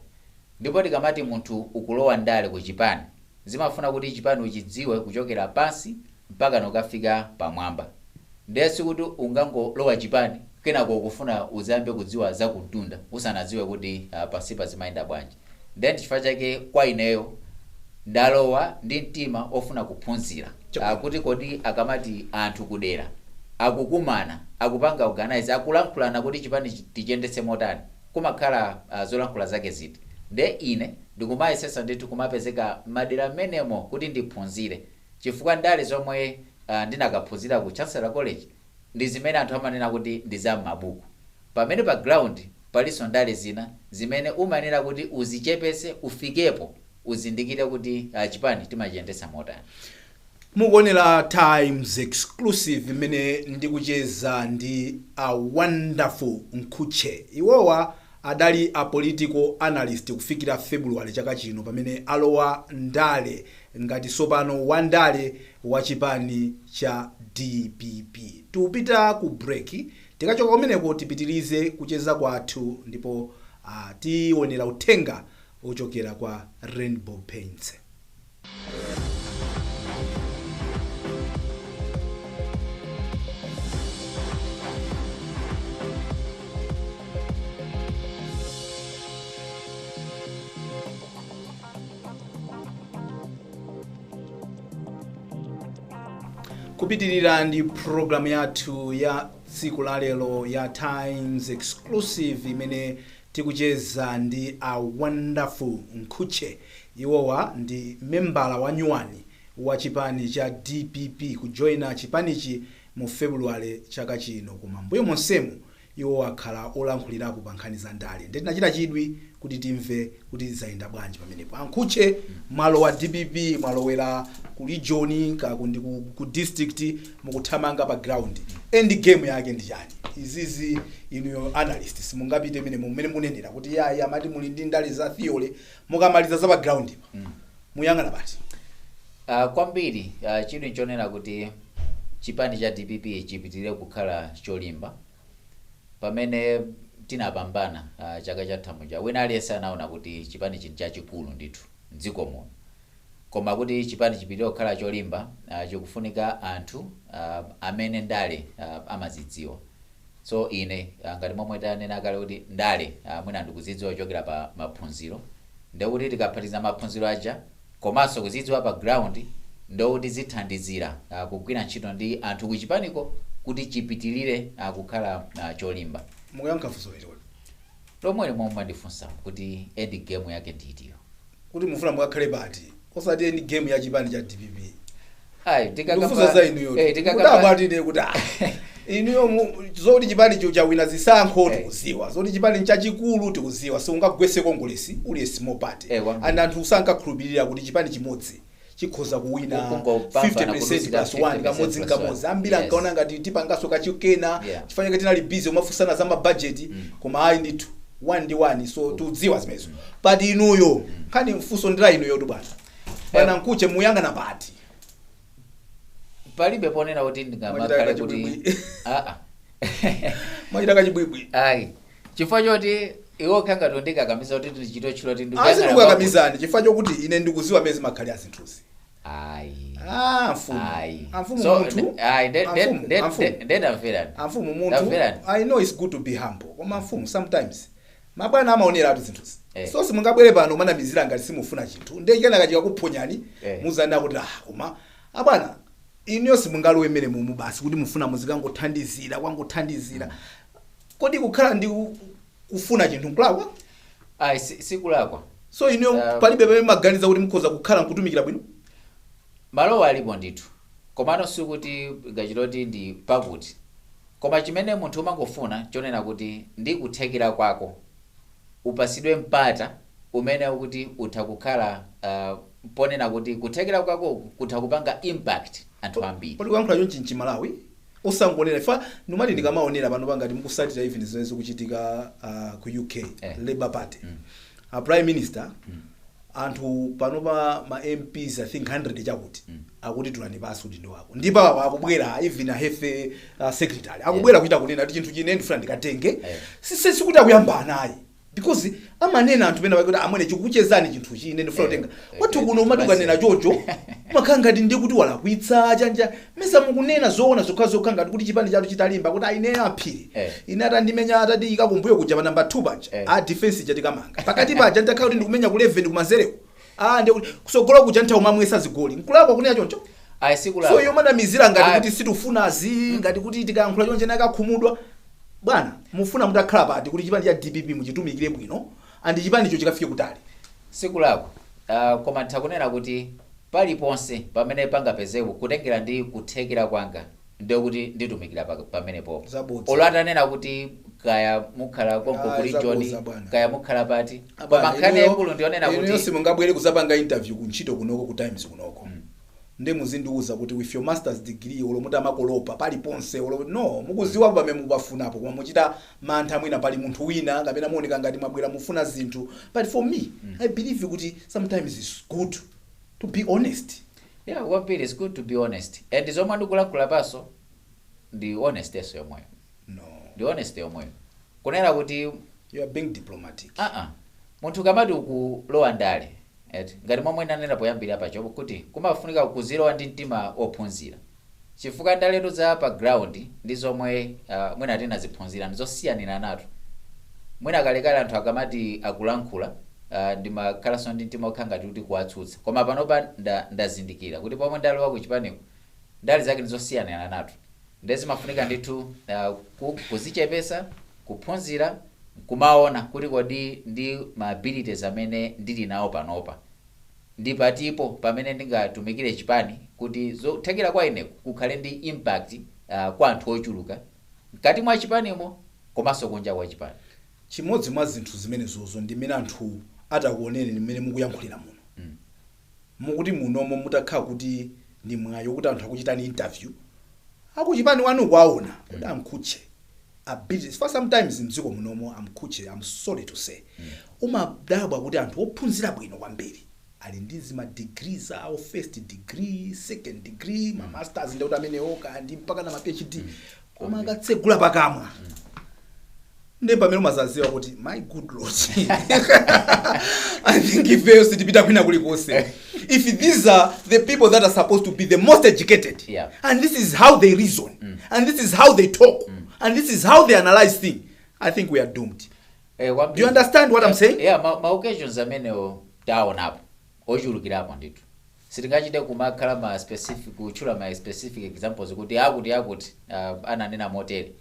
ndipo tikamati munthu ukulowa ndale ku chipani, zimafuna kuti chipani uchidziwe kuchokera pansi mpaka nokafika pamwamba. Ndiye sikuti ungangolowa chipani kenako ukufuna uzambe kudziwa zakumtunda usanadziwe kuti pansipa zimayenda bwanji. Then chifukwa chake kwa ineyo ndalowa ndi mtima ofuna kuphunzira, kuti kodi akamati anthu kudera akukumana, akupanga organize, akulankhulana kuti chipani tichiyendetse motani, kumakhala zolankhula zake ziti. Nde ine ndikumayesesa ndithu kumapezeka madera amenemo kuti ndiphunzire, chifukwa ndale zomwe ndinakaphunzira ku Chancellor College ndi zimene anthu amanena kuti ndi za m'mabuku, pamene pa ground palinso ndale zina zimene umanena kuti uzichepese, ufikepo, uzindikire kuti chipani timachiyendetsa motani. Mukuonera Times Exclusive imene ndikucheza ndi a Wonderful Mkhutche. Iwowa adali a political analyst kufikira February chaka chino, pamene alowa ndale ngati sopano wandale wa chipani cha DPP. Tikupita ku break. Tikachoka kumeneko tipitirize kucheza kwathu, ndipo tionera uthenga ochokera kwa Rainbow Paints. Kupitirira ndi programu yathu ya tsiku la lero ya Times Exclusive, imene tikucheza ndi a Wonderful Mkhutche. Iwowa ndi membala wa nyuwani wa chipani cha DPP, kujoyina chipanichi mu February chaka chino, koma mbuyo monsemu iwo akhala olankhulirapo pa nkhani za ndale. Ndi tinachita chidwi kuti timve kuti zayenda bwanji pamenepo. Ankhuche, mwalo wa DPP, mwalowera ku region kaku ndi ku district, mukuthamanga pa ground. End game yake ndi chani? Izizi inuyo analyst simungapite mene mumene munenera kuti yayi, amati muli ndi ndale za theory. Mukamaliza za pa ground pa, muyang'ana pati? Kwambiri chidwi nchonena kuti chipani cha DPP chipitirire kukhala cholimba. Pamene tinapambana chaka chatha muja, wina aliyense anaona kuti chipani chini chachikulu ndithu mdziko muno. Koma kuti chipani chipitirire kukhala cholimba, chikufunika anthu amene ndale amazidziwa. So ine ngati momwe tanena kale kuti ndale mwina ndikuzidziwa kuchokera pa maphunziro, ndekuti tikaphatiza maphunziro aja komanso kuzidziwa pa ground, ndekuti zithandizira kugwira ntchito ndi anthu kuchipaniko kuti chipitirire kukhala cholimba. Mukuyankha funso liti kodi? Lomwe momwe mwandifunsa kuti end game yake nditiyo. Kuti mufuna mukakhale pati, osati end game ya chipani cha DPP. Ayi. Ndikufunsa za inuyo. Tikakamba Kudabwa tine kuti inuyo zoti chipani cho chawina zisankho tikuziwa, zoti chipani chachikulu tikuziwa, sungagwese Kongolesi uli a small party. Kwambiri. And anthu sankakhulupirira kuti chipani chimodzi chikhoza kuwina Kungopambana 50% kudusira plus 1 50% kamodzi plus nkamodzi. one. Ambiri ankaona ngati tipangaso kachikena chifukwa chake tinali busy umafunsana za mabajeti, koma ayi ndithu, 1 ndi 1, so tikudziwa zimenezo. But inuyo, nkhani mfunso ndila inuyo tu, bwana, bwana Mkhutche, muyang'ana pati? Palibe ponena kuti ndingamakhale Mwachita kuti kachibwibwi. aa. Mwachita kachibwibwi. Ayi, chifukwa choti iwo khangati ndikakamiza kuti ndichite tchulo kuti ndikuyang'ana. Azindikukakamizani chifukwa chokuti ine ndikuziwa amene zimakhali azinthuzi. Ayi. Ah, mfumu. Ayi. Amfumu, So, munthu. ayi, Amfumu, amfumu. ndendamverani. Amfumu, munthu, Ndamverani. I know it's good to be humble, koma mfumu, sometimes mabwana amaonera atu zinthuzi. So simungabwere pano manamizira ngati simufuna chinthu, ndiye kenaka chikakuphonyani muzanena kuti ah, koma abwana inuyo simungalowe mmene mumu basi kuti mufuna muzikangothandizira kwangothandizira. Kodi kukhala ndi kufuna chinthu nkulakwa? Ayi, sikulakwa. So inuyo palibe pamene maganiza kuti mukhoza kukhala nkutumikira bwino? Malowa alipo ndithu, komano sikuti ngachitoti ndi pakuti, koma chimene munthu umangofuna chonena kuti ndi kuthekera kwako upasidwe mpata umene ukuti utha kukhala ponena kuti kuthekera kwako kutha kupanga impact anthu ambiri. Pali kuyankhula chonchi mchimalawi, osangonena ifa ndimati ndikamaonera pano pangati mukusatira even zimene zikuchitika ku UK, Labour Party, a prime minister, anthu panopa ma MPs, I think 100 chakuti, akuti tulani pasi udindo wako. Ndipo awa akubwera, even a health secretary akubwera kuchita kunena kuti chinthu chine ndifuna ndikatenge. Sikuti akuyambana ayi, because amanena anthu pena kuti amwene, chikukuchezani chinthu chine ndifuna kutenga. Kwathu kuno umati ukanena chocho umakhala ngati ndiye kuti walakwitsa chanja. Mesa mukunena zoona zokhazokha, ngati kuti chipani chathu chitalimba kuti aine aphiri ine atandimenya, atandiyika kumbuyo kuja pa namba 2 paja, a defense chatikamanga pakati paja, nditakhala kuti ndikumenya ku 11 kumanzereko, ah, ndiye kuti kusogolo kuja nthawi umamwesa zigoli. Nkulakwa kunena choncho? Ayi, sikulakwa. So iyo manamizira ngati Ayi. kuti situfunazi, ngati kuti tikayankhula choncho nakakhumudwa. Bwana, mufuna mutakhala pati kuti chipani cha DPP muchitumikire bwino and chipanicho chikafike kutali? Sikulakwa, koma nditha kuti paliponse pamene pangapezeke kutengera ndi kuthekera kwanga, ndiye kuti nditumikira pamenepopo. Zabodza. Olo atanena kuti kaya mukhala konko Ah, kuli zabodza, John, bwana. kaya mukhala pati, Abwana, koma nkhani yaikulu ndionena inuyo kuti simungabwere kuzapanga interview kuntchito kunoko, ku Times kunoko, ndi muzindiuza kuti with your masters degree, olo mutamakolopa paliponse, olo no mukuziwa pamene mupafunapo, koma muchita mantha, mwina pali munthu wina kapena muoneka ngati mwabwera mufuna zinthu. But for me, I believe kuti sometimes it's good to be honest. Yeah, kwambiri, it's good to be honest, and zomwe ndikulankhula paso ndi honest eso yomweyo. No. Ndi honest yomweyo kunena kuti You are being diplomatic. Aa, munthu kamati ukulowa ndale eti, ngati momwe ndanena poyambira pacho kuti kumafunika kuzilowa ndi mtima ophunzira, chifukwa ndaletu za pa ground ndi zomwe mwina tinaziphunzira ndizosiyanira nato. Mwina kalekale anthu akamati akulankhula, ndimakhalanso ndi mtima okhala ngati kuti kuwatsutsa, koma panopa ndazindikira kuti pomwe ndalowa kuchipaniko ndale zake ndizosiyanira nato, ndezimafunika ndithu kuzichepesa, kuphunzira, kumaona kuti kodi ndi ma abilities amene ndili nawo panopa ndi patipo pamene ndingatumikire chipani kuti zothekera kwa ine kukhale ndi impact kwa anthu ochuluka mkati mwa chipanimo komanso kunja kwa chipani. Chimodzi mwa zinthu zimenezozo ndi mmene anthu atakuoneni, mmene mukuyankhulira muno. Mukuti munomo mutakhala kuti ndi mwayo kuti anthu akuchitani interview akuchipani wanu, kwaona kuti amkhutche abilities, for sometimes mdziko munomo, amkhutche, I'm sorry to say, umadabwa kuti anthu ophunzira bwino kwambiri Ali ndi zima degrees awo, first degree, second degree, ma masters, ndekuti amenewo kandi mpaka na ma PhD, koma akatsegula pakamwa ndi pamene umazaziwa kuti, my good Lord, I think ifeyo sitipita kwina kulikonse if these are the people that are supposed to be the most educated and this is how they reason and this is how they talk and this is how they analyze things. I think we are doomed. Kwambiri. Do you understand what I'm saying? Yeah, ma occasions amenewo taonapo ochulukirapo ndithu. Sitingachite kumakhala ma specific, kutchula ma specific examples kuti akuti akuti ananena motere.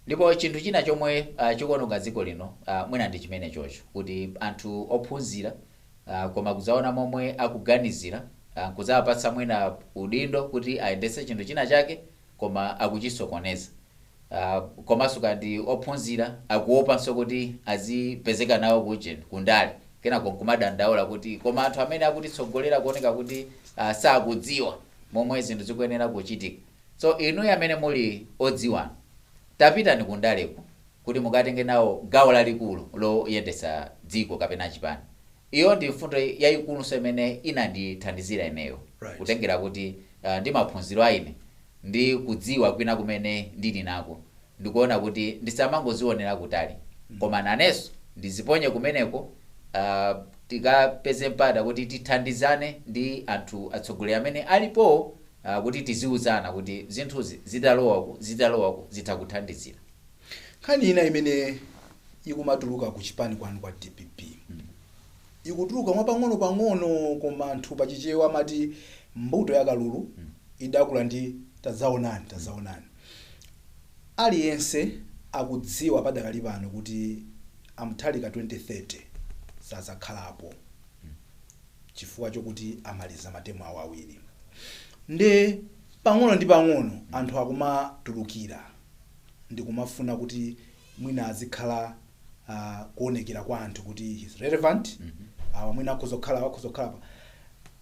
Ndipo chinthu china chomwe chikuononga dziko lino mwina ndi chimene chocho, kuti anthu ophunzira koma kudzaona momwe akuganizira, kudzawapatsa mwina udindo kuti ayendetse chinthu china chake, koma akuchisokoneza. Komanso kandi ophunzira akuopanso kuti azipezeka nawo kujeni kundale, kenako nkumadandaula kuti koma anthu amene akutitsogolera kuoneka kuti sakudziwa momwe zinthu zikuyenera kuchitika. So inu amene muli odziwana, tapitani kundaleko kuti mukatenge nawo gawo lalikulu loyendetsa dziko kapena chipani. Iyo ndi mfundo yayikulunso imene inandithandizira ineyo kutengera kuti ndi maphunziro aine ndi kudziwa kwina kumene ndili nako, ndikuona kuti ndisamangozionera kutali, koma nanenso ndiziponye kumeneko, tikapeze mpata kuti tithandizane ndi anthu atsogoleri amene alipo, kuti tiziuzana kuti zinthuzi zitalowaku, zitalowaku, zitha kuthandizira. Nkhani ina imene ikumatuluka ku chipani kwanu kwa DPP, ikutuluka mwapang'ono pang'ono, koma anthu pachichewa amati mbuto ya kalulu idakula ndi tadzaonani tadzaonani. Aliyense akudziwa padakali pano kuti a Mutharika 2030 sazakhalapo chifukwa chokuti amaliza ma term awo awiri. Nde pang'ono ndi pang'ono anthu akumatulukira ndikumafuna kuti mwina azikhala kuonekera kwa anthu kuti he's relevant, awa mwina akhoza kukhala, akhoza kukhala pa.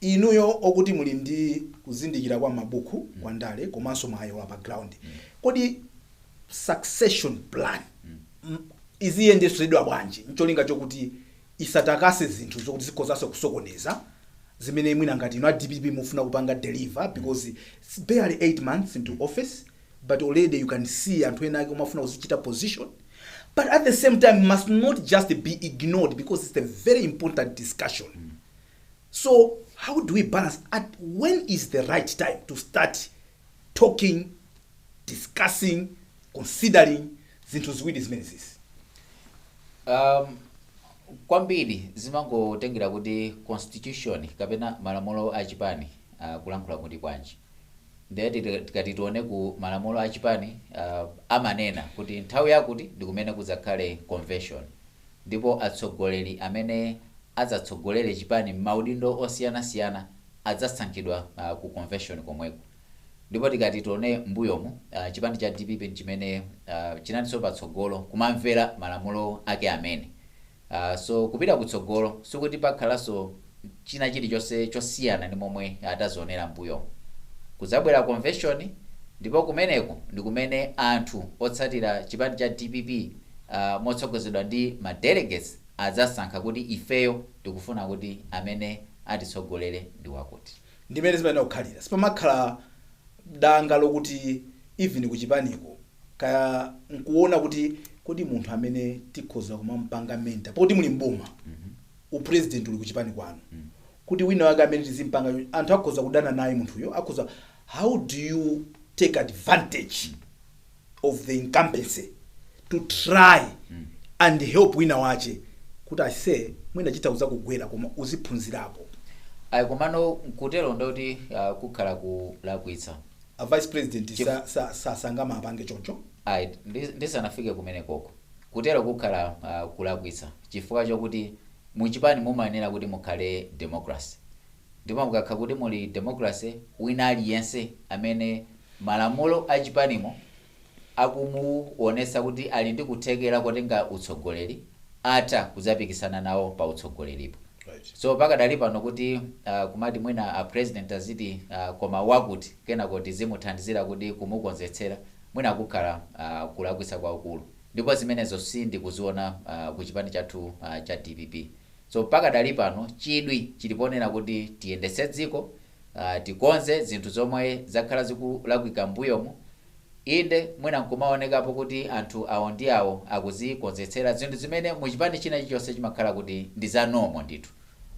Inuyo okuti muli ndi kuzindikira kwa mabuku kwa ndale komanso mwayola pa ground, kodi succession plan iziyendetsedwa bwanji ncholinga chokuti isatakase zinthu zokuti zikhozanso kusokoneza zimene mwina ngati inu a DPP mufuna kupanga deliver? Because it's barely 8 months into office, but already you can see anthu ena ake umafuna kuzichita position, but at the same time must not just be ignored because it's a very important discussion. So how do we balance? At when is the right time to start talking, discussing, considering zinthu ziwiri zimenezisi? Kwambiri zimangotengera kuti constitution kapena malamulo achipani kulankhula kuti bwanji. Ndiye tikati tione ku malamulo achipani, amanena kuti nthawi yakuti ndi kumene kudzakhale convention, ndipo atsogoleri amene adzatsogolere chipani m'maudindo osiyanasiyana adzasankhidwa ku convention komweko. Ndipo tikati tione mbuyomu, chipani cha DPP chimene chinalinso patsogolo kumamvera malamulo ake amene. So kupita kutsogolo sikuti pakhalanso china chilichonse chosiyana ndi momwe atazionera mbuyomu. Kudzabwera convention, ndipo kumeneko ndi kumene anthu otsatira chipani cha DPP, motsogozedwa ndi ma delegates, adzasankha kuti ifeyo tikufuna kuti amene atitsogolere ndi wakuti. Ndimene zimayenera kukhalira. Sipamakhala danga lokuti even kuchipaniko kaya nkuona kuti kodi munthu amene tikhoza kumampanga mentor, poti muli mboma, upresident uli kuchipani kwanu, kuti wina wake amene tizimpanga, anthu akhoza kudana naye munthuyo, akhoza, how do you take advantage of the incumbency to try and help wina wache kuti ase mwina chita kugwera koma uziphunzirapo? Ayi, komano nkutero ndoti kukhala kulakwitsa. A vice president sa sangama apange choncho? Ayi, ndisanafike kumene koko, kutero kukhala kulakwitsa chifukwa chokuti muchipani mumayenera kuti mukhale democracy, ndipo mukakhala kuti muli democracy, wina aliyense amene malamulo achipanimo akumuonetsa kuti ali ndi kuthekera kotenga utsogoleri atha kudzapikisana nawo pa utsogoleripo. So pakadali pano kuti kumati mwina a president aziti koma wakuti, kenako tizimuthandizira kuti kumukonzetsera, mwina kukhala kulakwitsa kwakulu, ndipo zimenezo sindikuziona ku chipani chathu cha DPP. So pakadali pano chidwi chiliponena kuti tiyendetse dziko, tikonze zinthu zomwe zakhala zikulakwika mbuyomu. Inde, mwina nkumaonekapo kuti anthu awo ndi awo akuzikonzetsera zinthu zimene muchipani china chilichonse chimakhala kuti ndi za normal ndithu,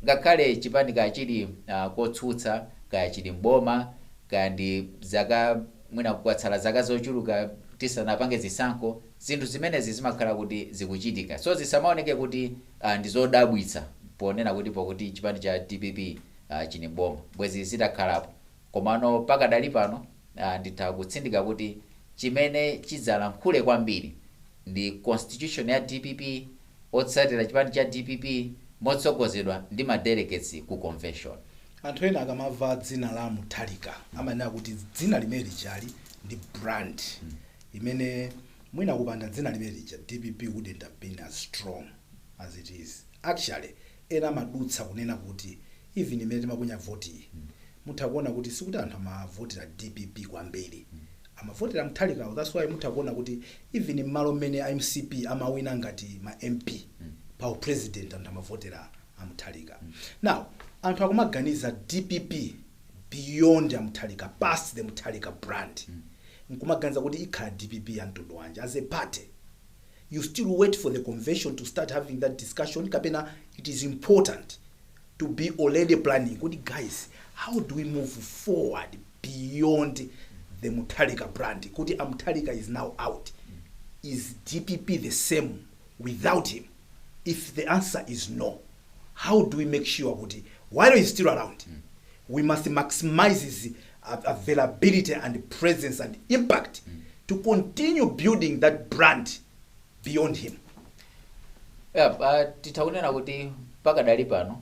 ngakhale chipani kaya chili kotsutsa, kaya chili mboma, kaya ndi zaka, mwina kwatsala zaka zochuluka tisanapange zisankho, zinthu zimenezi zimakhala kuti zikuchitika. So zisamaoneke kuti ndi zodabwitsa ponena kuti pokuti chipani cha DPP chili mboma, bwezi zitakhalapo. Komano pakadali pano nditha kutsindika kuti chimene chidzalankhule kwambiri ndi constitution ya DPP, otsatira chipani cha DPP motsogozedwa ndi ma delegates ku convention. Anthu ena akamamva dzina la Mutharika amanena kuti dzina limene lijali ndi brand imene mwina kupanda dzina limene lija DPP wouldn't have been as strong as it is. Actually, ena amadutsa kunena kuti even imene timaponya voti iyi, mutha kuona kuti sikuti anthu amavotera DPP kwambiri, amavotera Mutharikawo. That's why mutha kuona kuti even m'malo mmene MCP amawina ngati ma MP, pa president anthu amavotera aMutharika. Now anthu akumaganiza DPP beyond aMutharika, past the Mutharika brand, nkumaganiza kuti ikhala DPP ya mtundu wanji as a party. You still wait for the convention to start having that discussion, kapena it is important to be already planning kuti, guys, how do we move forward beyond the Mutharika brand, kuti aMutharika is now out, is DPP the same without him? If the answer is no, how do we make sure kuti while he's still around we must maximize his availability and presence and impact to continue building that brand beyond him? Yeah, titha kunena kuti pakadali pano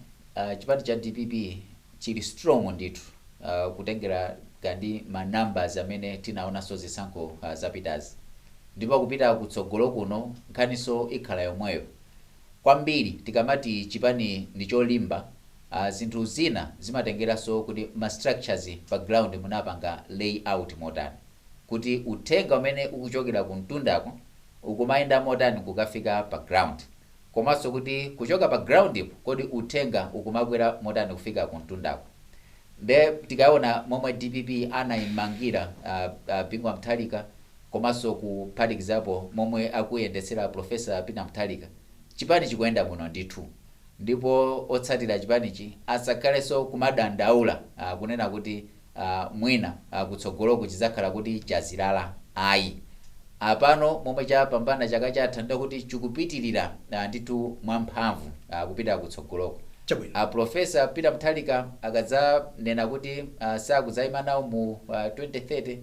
chipani cha DPP chili strong ndithu, kutengera kandi ma numbers amene tinaonanso zisankho zapitazi, ndipo kupita kutsogolo kuno nkhaniso ikhala yomweyo kwambiri. Tikamati chipani ndi cholimba, zinthu zina zimatengeranso kuti ma structures pa ground munapanga layout motani, kuti uthenga umene ukuchokera ku mtundako ukumayenda motani kukafika pa ground, komanso kuti kuchoka pa ground ipo kodi uthenga ukumakwera motani kufika ku mtundako. Nde tikaona momwe DPP anayimangira Bingu Mutharika, komanso kuphatikizapo momwe akuyendetsera Professor Peter Mutharika, chipani chikuyenda bwino ndithu. Ndipo otsatira chipanichi asakhalenso kumadandaula kunena kuti mwina kutsogoloku chizakhala kuti chazilala. Ayi, apano momwe chapambana chaka chatha, ndikuti chikupitirira ndithu mwamphamvu kupita kutsogoloko. Chabwino. Professor Peter Mutharika akadzanena kuti sakudzayima nawo mu 2030,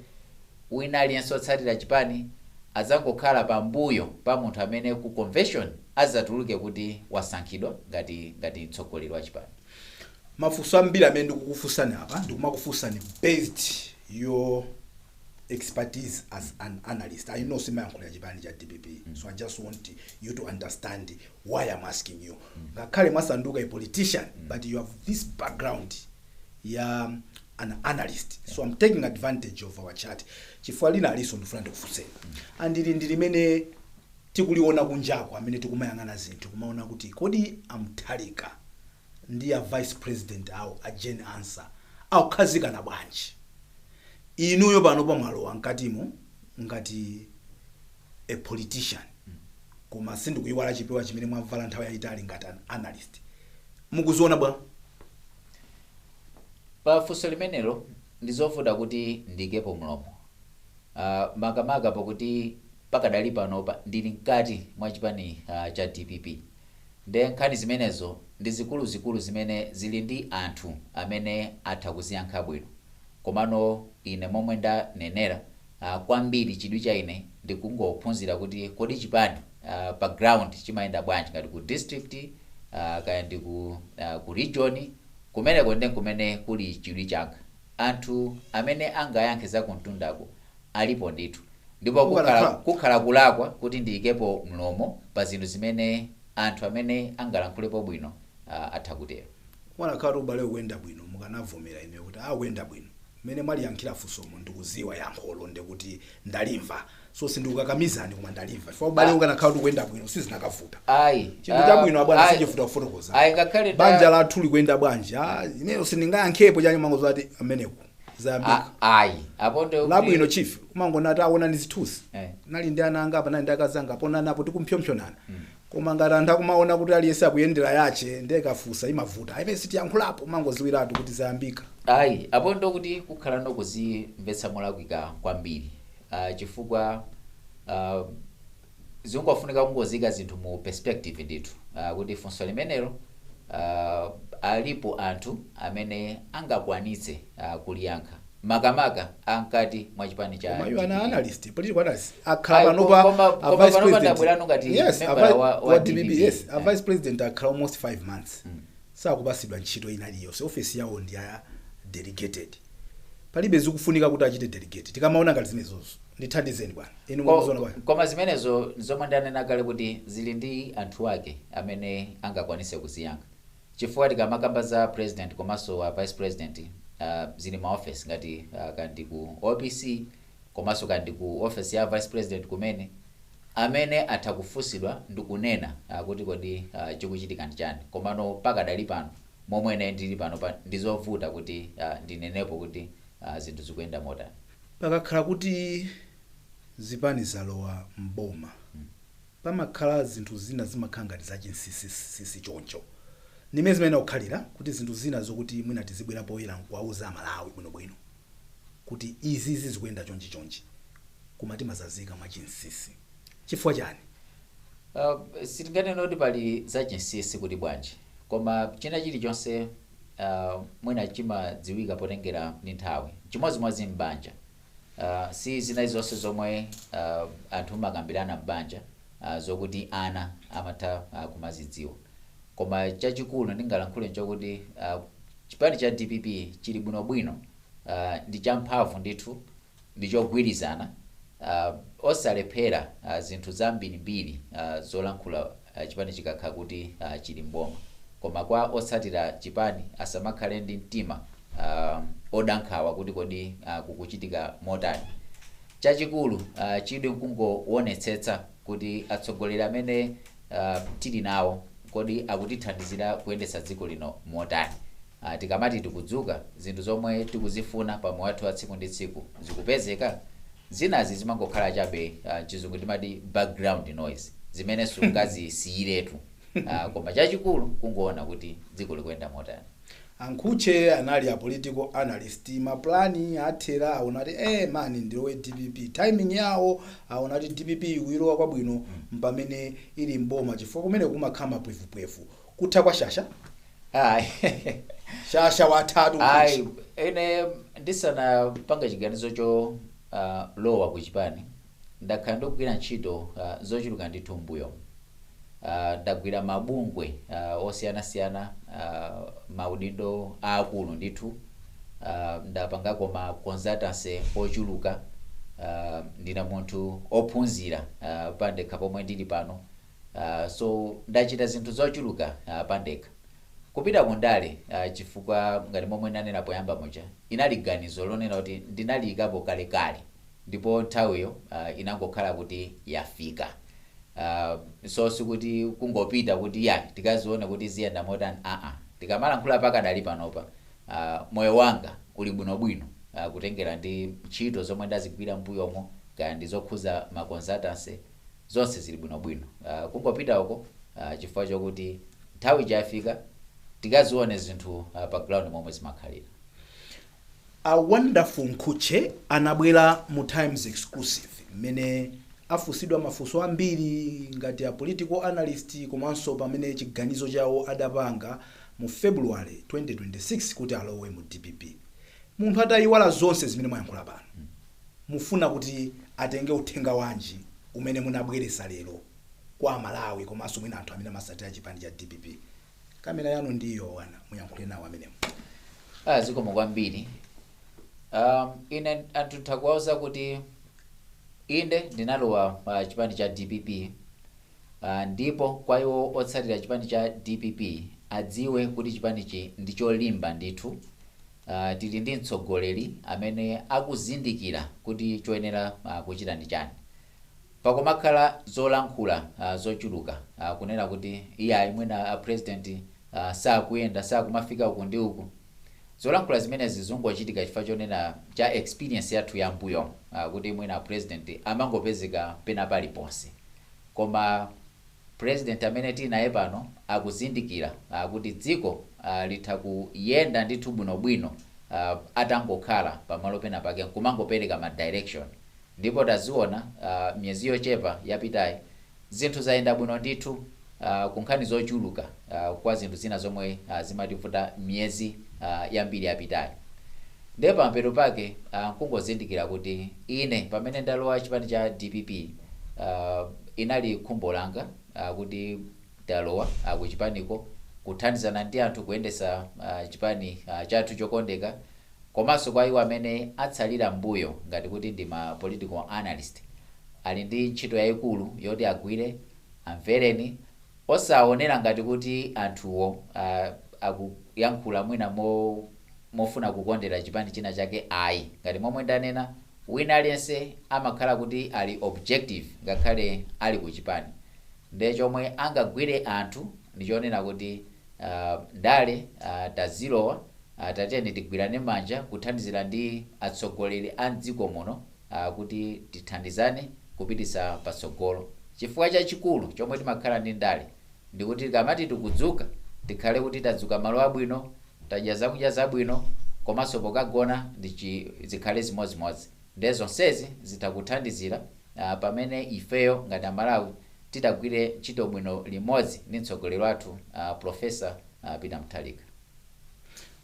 wina aliyense otsatira chipani adzangokhala pambuyo pa munthu amene ku convention adzatuluke kuti wasankhidwa ngati mtsogoleri wa chipani. Mafunso ambiri amene ndikukufunsani apa, ndikumakufunsani based your expertise as an analyst. I know simayankhulira chipani cha DPP, so I just want you to understand why I'm asking you. Ngakhale mwasanduka a politician, but you have this background ya an analyst, so I'm taking advantage of our chat chifukwa lina aliso ndifuna ndikufunseni, and ili ndi limene tikuliona kunjako, amene tikumayang'ana zinthu kumaona kuti kodi aMutharika ndi a vice president awo a Jane Ansah akukhazikana bwanji? Inuyo pano pamwalowa mkatimo ngati a politician, koma sindikuyiwala chipewa chimene mwavala nthawi yayitali ngati an analyst. Mukuziona bwa? Pa funso limenelo ndizovuta kuti ndikepo mlomo, makamaka pakuti pakadali panopa ndili mkati mwa chipani cha DPP. Nde nkhani zimenezo ndi zikuluzikulu zimene zili ndi anthu amene atha kuziyankha bwino. Komano ine momwe ndanenera, kwambiri chidwi cha ine ndikungophunzira kuti kodi chipani pa ground chimayenda bwanji, ngati ku district, kaya ndi ku region kumeneko, ndi kumene kuli chidwi changa. Anthu amene angayankhe za kumtundako alipo ndithu, ndipo kukhala kulakwa kuti ndiyikepo mlomo pa zinthu zimene anthu amene angalankhulepo bwino atha kutero. Wanakhala ubale ukuyenda bwino, mukanavomera ineyo kuti akuyenda bwino. Mmene mwaliyankhira funsomo, ndikuziwa yankholo, ndikuti ndalimva. So sindikukakamizani, koma ndalimva chifukwa ubale ukanakhala kuti ukuyenda bwino sizinakavuta. Ayi. Chinthu chabwino, abwana, ayi. sichivuta kufotokoza. Ayi, ngakhale Banja lathu likuyenda bwanji? Ah, ineyo sindingayankhepo chanyi, mango ati ameneku zayambika. Ayi, apo ndo Labwino, chief, umangona aona ndi zithunzi. Nali ndi ana anga apa, nali ndi akazanga apo, nanapo tikumpsompsonana. Koma ngati anthu akumaona kuti aliyense akuyendera yache, ndekafusa imavuta, ayipe sitiyankhulapo, umangoziwiratu kuti zayambika. Ayi, apo ndo kuti kukhala nokuzimvetsa molakwika kwambiri, chifukwa zingofunika kungozika zinthu mu perspective ndithu, kuti funso limenelo alipo anthu amene angakwanitse kuliyankha, makamaka ankati mwa chipani cha Koma iwo ana DPP. Analyst, political analyst akhala Ayi, panopa koma a vice panopa president. ndabwerano ngati Yes, a member wa wa DPP. DPP. Yes, a vice president akhala almost 5 months sakupasidwa ntchito ina iliyonse. Ofesi yawo ndi ya delegated, palibe zikufunika kuti achite delegate. Tikamaona ngati zimenezozo, ndithandizeni bwana, inu mukuziona bwana. Koma zimenezo zomwe ndanena kale kuti zili ndi anthu ake amene angakwanise kuziyankha, chifukwa tikamakamba za president komanso wa vice president, zili ma office ngati kandi ku OPC komanso kandi ku office ya vice president kumene amene atha kufunsidwa ndikunena kuti kodi chikuchitika ndi chani. Komano pakadali pano, momwe ine ndili pano ndizovuta kuti ndinenepo kuti zinthu zikuyenda motani. Pakakhala kuti zipani zalowa mboma, pamakhala zinthu zina zimakhala ngati zachinsinsi choncho. Ndimene zimene kukhalira kuti zinthu zina zokuti mwina tizibwera poyera nkuwauza Amalawi bwinobwino kuti izi zikuyenda chonchi chonchi, koma timazazika mwachinsinsi. Chifukwa chani? Sitinganene kuti pali zachinsinsi kuti bwanji, koma china chilichonse mwina chimadziwika potengera ndi nthawi. Chimodzimodzi m'banja, si zina zonse zomwe anthu makambirana m'banja zokuti ana amatha kumazidziwa. Koma chachikulu ndingalankhule nchokuti chipani cha DPP chili bwinobwino, ndi champhamvu ndithu, ndi chogwirizana, osalephera zinthu zambirimbiri zolankhula chipani chikakhala kuti chili mboma. Koma kwa otsatira chipani, asamakhale ndi mtima odankhawa kuti kodi kukuchitika motani. Chachikulu chidwi nkungoonetsetsa kuti atsogoleri amene tili nawo kodi akutithandizira kuyendetsa dziko lino motani. Tikamati tikudzuka, zinthu zomwe tikuzifuna pa moyo wathu wa tsiku ndi tsiku zikupezeka. Zinazi zimangokhala chabe, chizungu timati background noise, zimene sungazisiyiretu, koma chachikulu kungoona kuti dziko likuyenda motani. Ankhuche anali a political analyst. Maplani athera, aona ati mani ndilowe DPP. Timing yawo aona ati DPP ikuilowa kwabwino mpamene ili mboma, chifukwa kumene kumakhala mapwevupwevu kutha kwa shasha. Ayi. Shasha watatu. Ayi, ine ndisanapanga chiganizo cho lowa ku chipani, ndakhala ndikugwira ntchito zochuluka ndithu mbuyo. Ndagwira mabungwe osiyanasiyana, maudindo aakulu ndithu, ndapangako ma consultancy ochuluka, ndina munthu ophunzira pandekha pomwe ndili pano, so ndachita zinthu zochuluka pandekha. Kupita kundale, chifukwa ngati momwe ndanena poyamba muja, inali ganizo lonena kuti ndinaliyikapo kalekale, ndipo nthawiyo inangokhala kuti yafika. So sikuti kungopita kuti ya tikazione kuti ziyenda motani, aa. Tikamalankhula pakadali panopa, moyo wanga uli bwinobwino, kutengera ndi ntchito zomwe ndazigwira mbuyomo, kaya ndi zokhuza ma consultancy, zonse zili bwinobwino. Kungopita uko chifukwa chokuti nthawi chafika, tikazione zinthu pa ground momwe zimakhalira. A Wonderful Mkhutche anabwera mu Times Exclusive, mmene afunsidwa mafunso ambiri ngati a political analyst, komanso pamene chiganizo chawo adapanga mu February 2026 kuti alowe mu DPP. Munthu atayiwala zonse zimene mwayankhula pano, mufuna kuti atenge uthenga wanji umene munabweresa lero kwa Amalawi, komanso mwina anthu amene amasatira chipani cha DPP? Kamera yanu ndiyo wana, muyankhule nawo amenemo. Ah, zikomo kwambiri. Ine anthu ntakuwauza kuti inde, ndinalowa pa chipani cha DPP, ndipo kwa iwo otsatira chipani cha DPP adziwe kuti chipanichi ndi cholimba ndithu. Tili ndi mtsogoleri amene akuzindikira kuti choyenera kuchita ndi chani. Pakumakhala zolankhula zochuluka kunena kuti iyayi, mwina a president sakuyenda, sakumafika uku ndi uku. Zolankhula zimenezi zingochitika chifukwa chonena cha experience yathu ya mbuyo, kuti mwina president amangopezeka pena paliponse. Koma president amene tili naye pano akuzindikira kuti dziko litha kuyenda ndithu bwinobwino atangokhala pamalo pena pake nkumangopereka ma direction. Ndipo taziona miyezi yochepa yapitayi, zinthu zayenda bwino ndithu ku nkhani zochuluka, kwa zinthu zina zomwe zimativuta miyezi yambiri yapitayi. Ndiye pamapeto pake nkungozindikira kuti ine pamene ndalowa chipani cha DPP, inali khumbo langa kuti talowa kuchipaniko kuthandizana ndi anthu kuyendesa chipani chathu chokondeka. Komanso kwa iwo amene atsalira mbuyo ngati kuti ndi ma political analyst, ali ndi ntchito yayikulu yoti agwire. Amvereni, osaonera ngati kuti anthuwo akuyankhula mwina mofuna kukondera chipani china chake, ayi. Ngati momwe ndanena, wina aliyense amakhala kuti ali objective ngakhale ali ku chipani. Ndiye chomwe angagwire anthu ndichonena kuti ndale tazilowa, tatiyeni tigwirane manja kuthandizira ndi atsogoleri a mdziko muno kuti tithandizane kupitisa patsogolo. Chifukwa chachikulu chomwe timakhala ndi ndale ndikuti tikamati tikudzuka, tikhale kuti tadzuka malo abwino, tadya zakudya zabwino, komanso pokagona zikhale zimodzimodzi. Ndiye zonsezi zitha kuthandizira pamene ifeyo ngati Amalawi titagwire ntchito bwino limodzi ndi mtsogoleri wathu, Professor Peter Mutharika.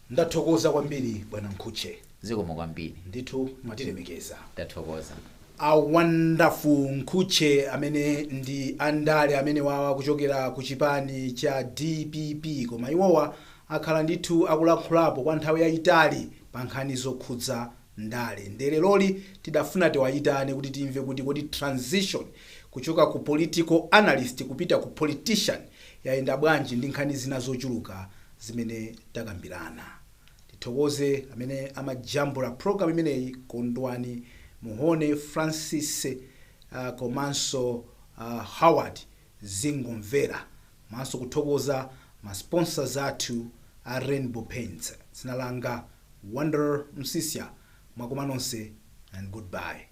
Ndathokoza kwambiri, bwana Mkhutche. Zikomo kwambiri. Ndithu mwatilemekeza. Ndathokoza. A Wonderful Mkhutche amene ndi andale amene wawa kuchokera ku chipani cha DPP, koma iwowa akhala ndithu akulankhulapo kwa nthawi yayitali pa nkhani zokhudza ndale. Nde leroli tidafuna tiwayitane kuti timve kuti kodi transition kuchoka ku political analyst kupita ku politician yayenda bwanji, ndi nkhani zina zochuluka zimene takambirana. Tithokoze amene amajambula program imeneyi, Kondwani Muhone, Francis komanso Howard Zingomvera, komanso kuthokoza ma sponsors athu a Rainbow Paints. Dzina langa Wonder Msisya. Mwakoma nonse and goodbye.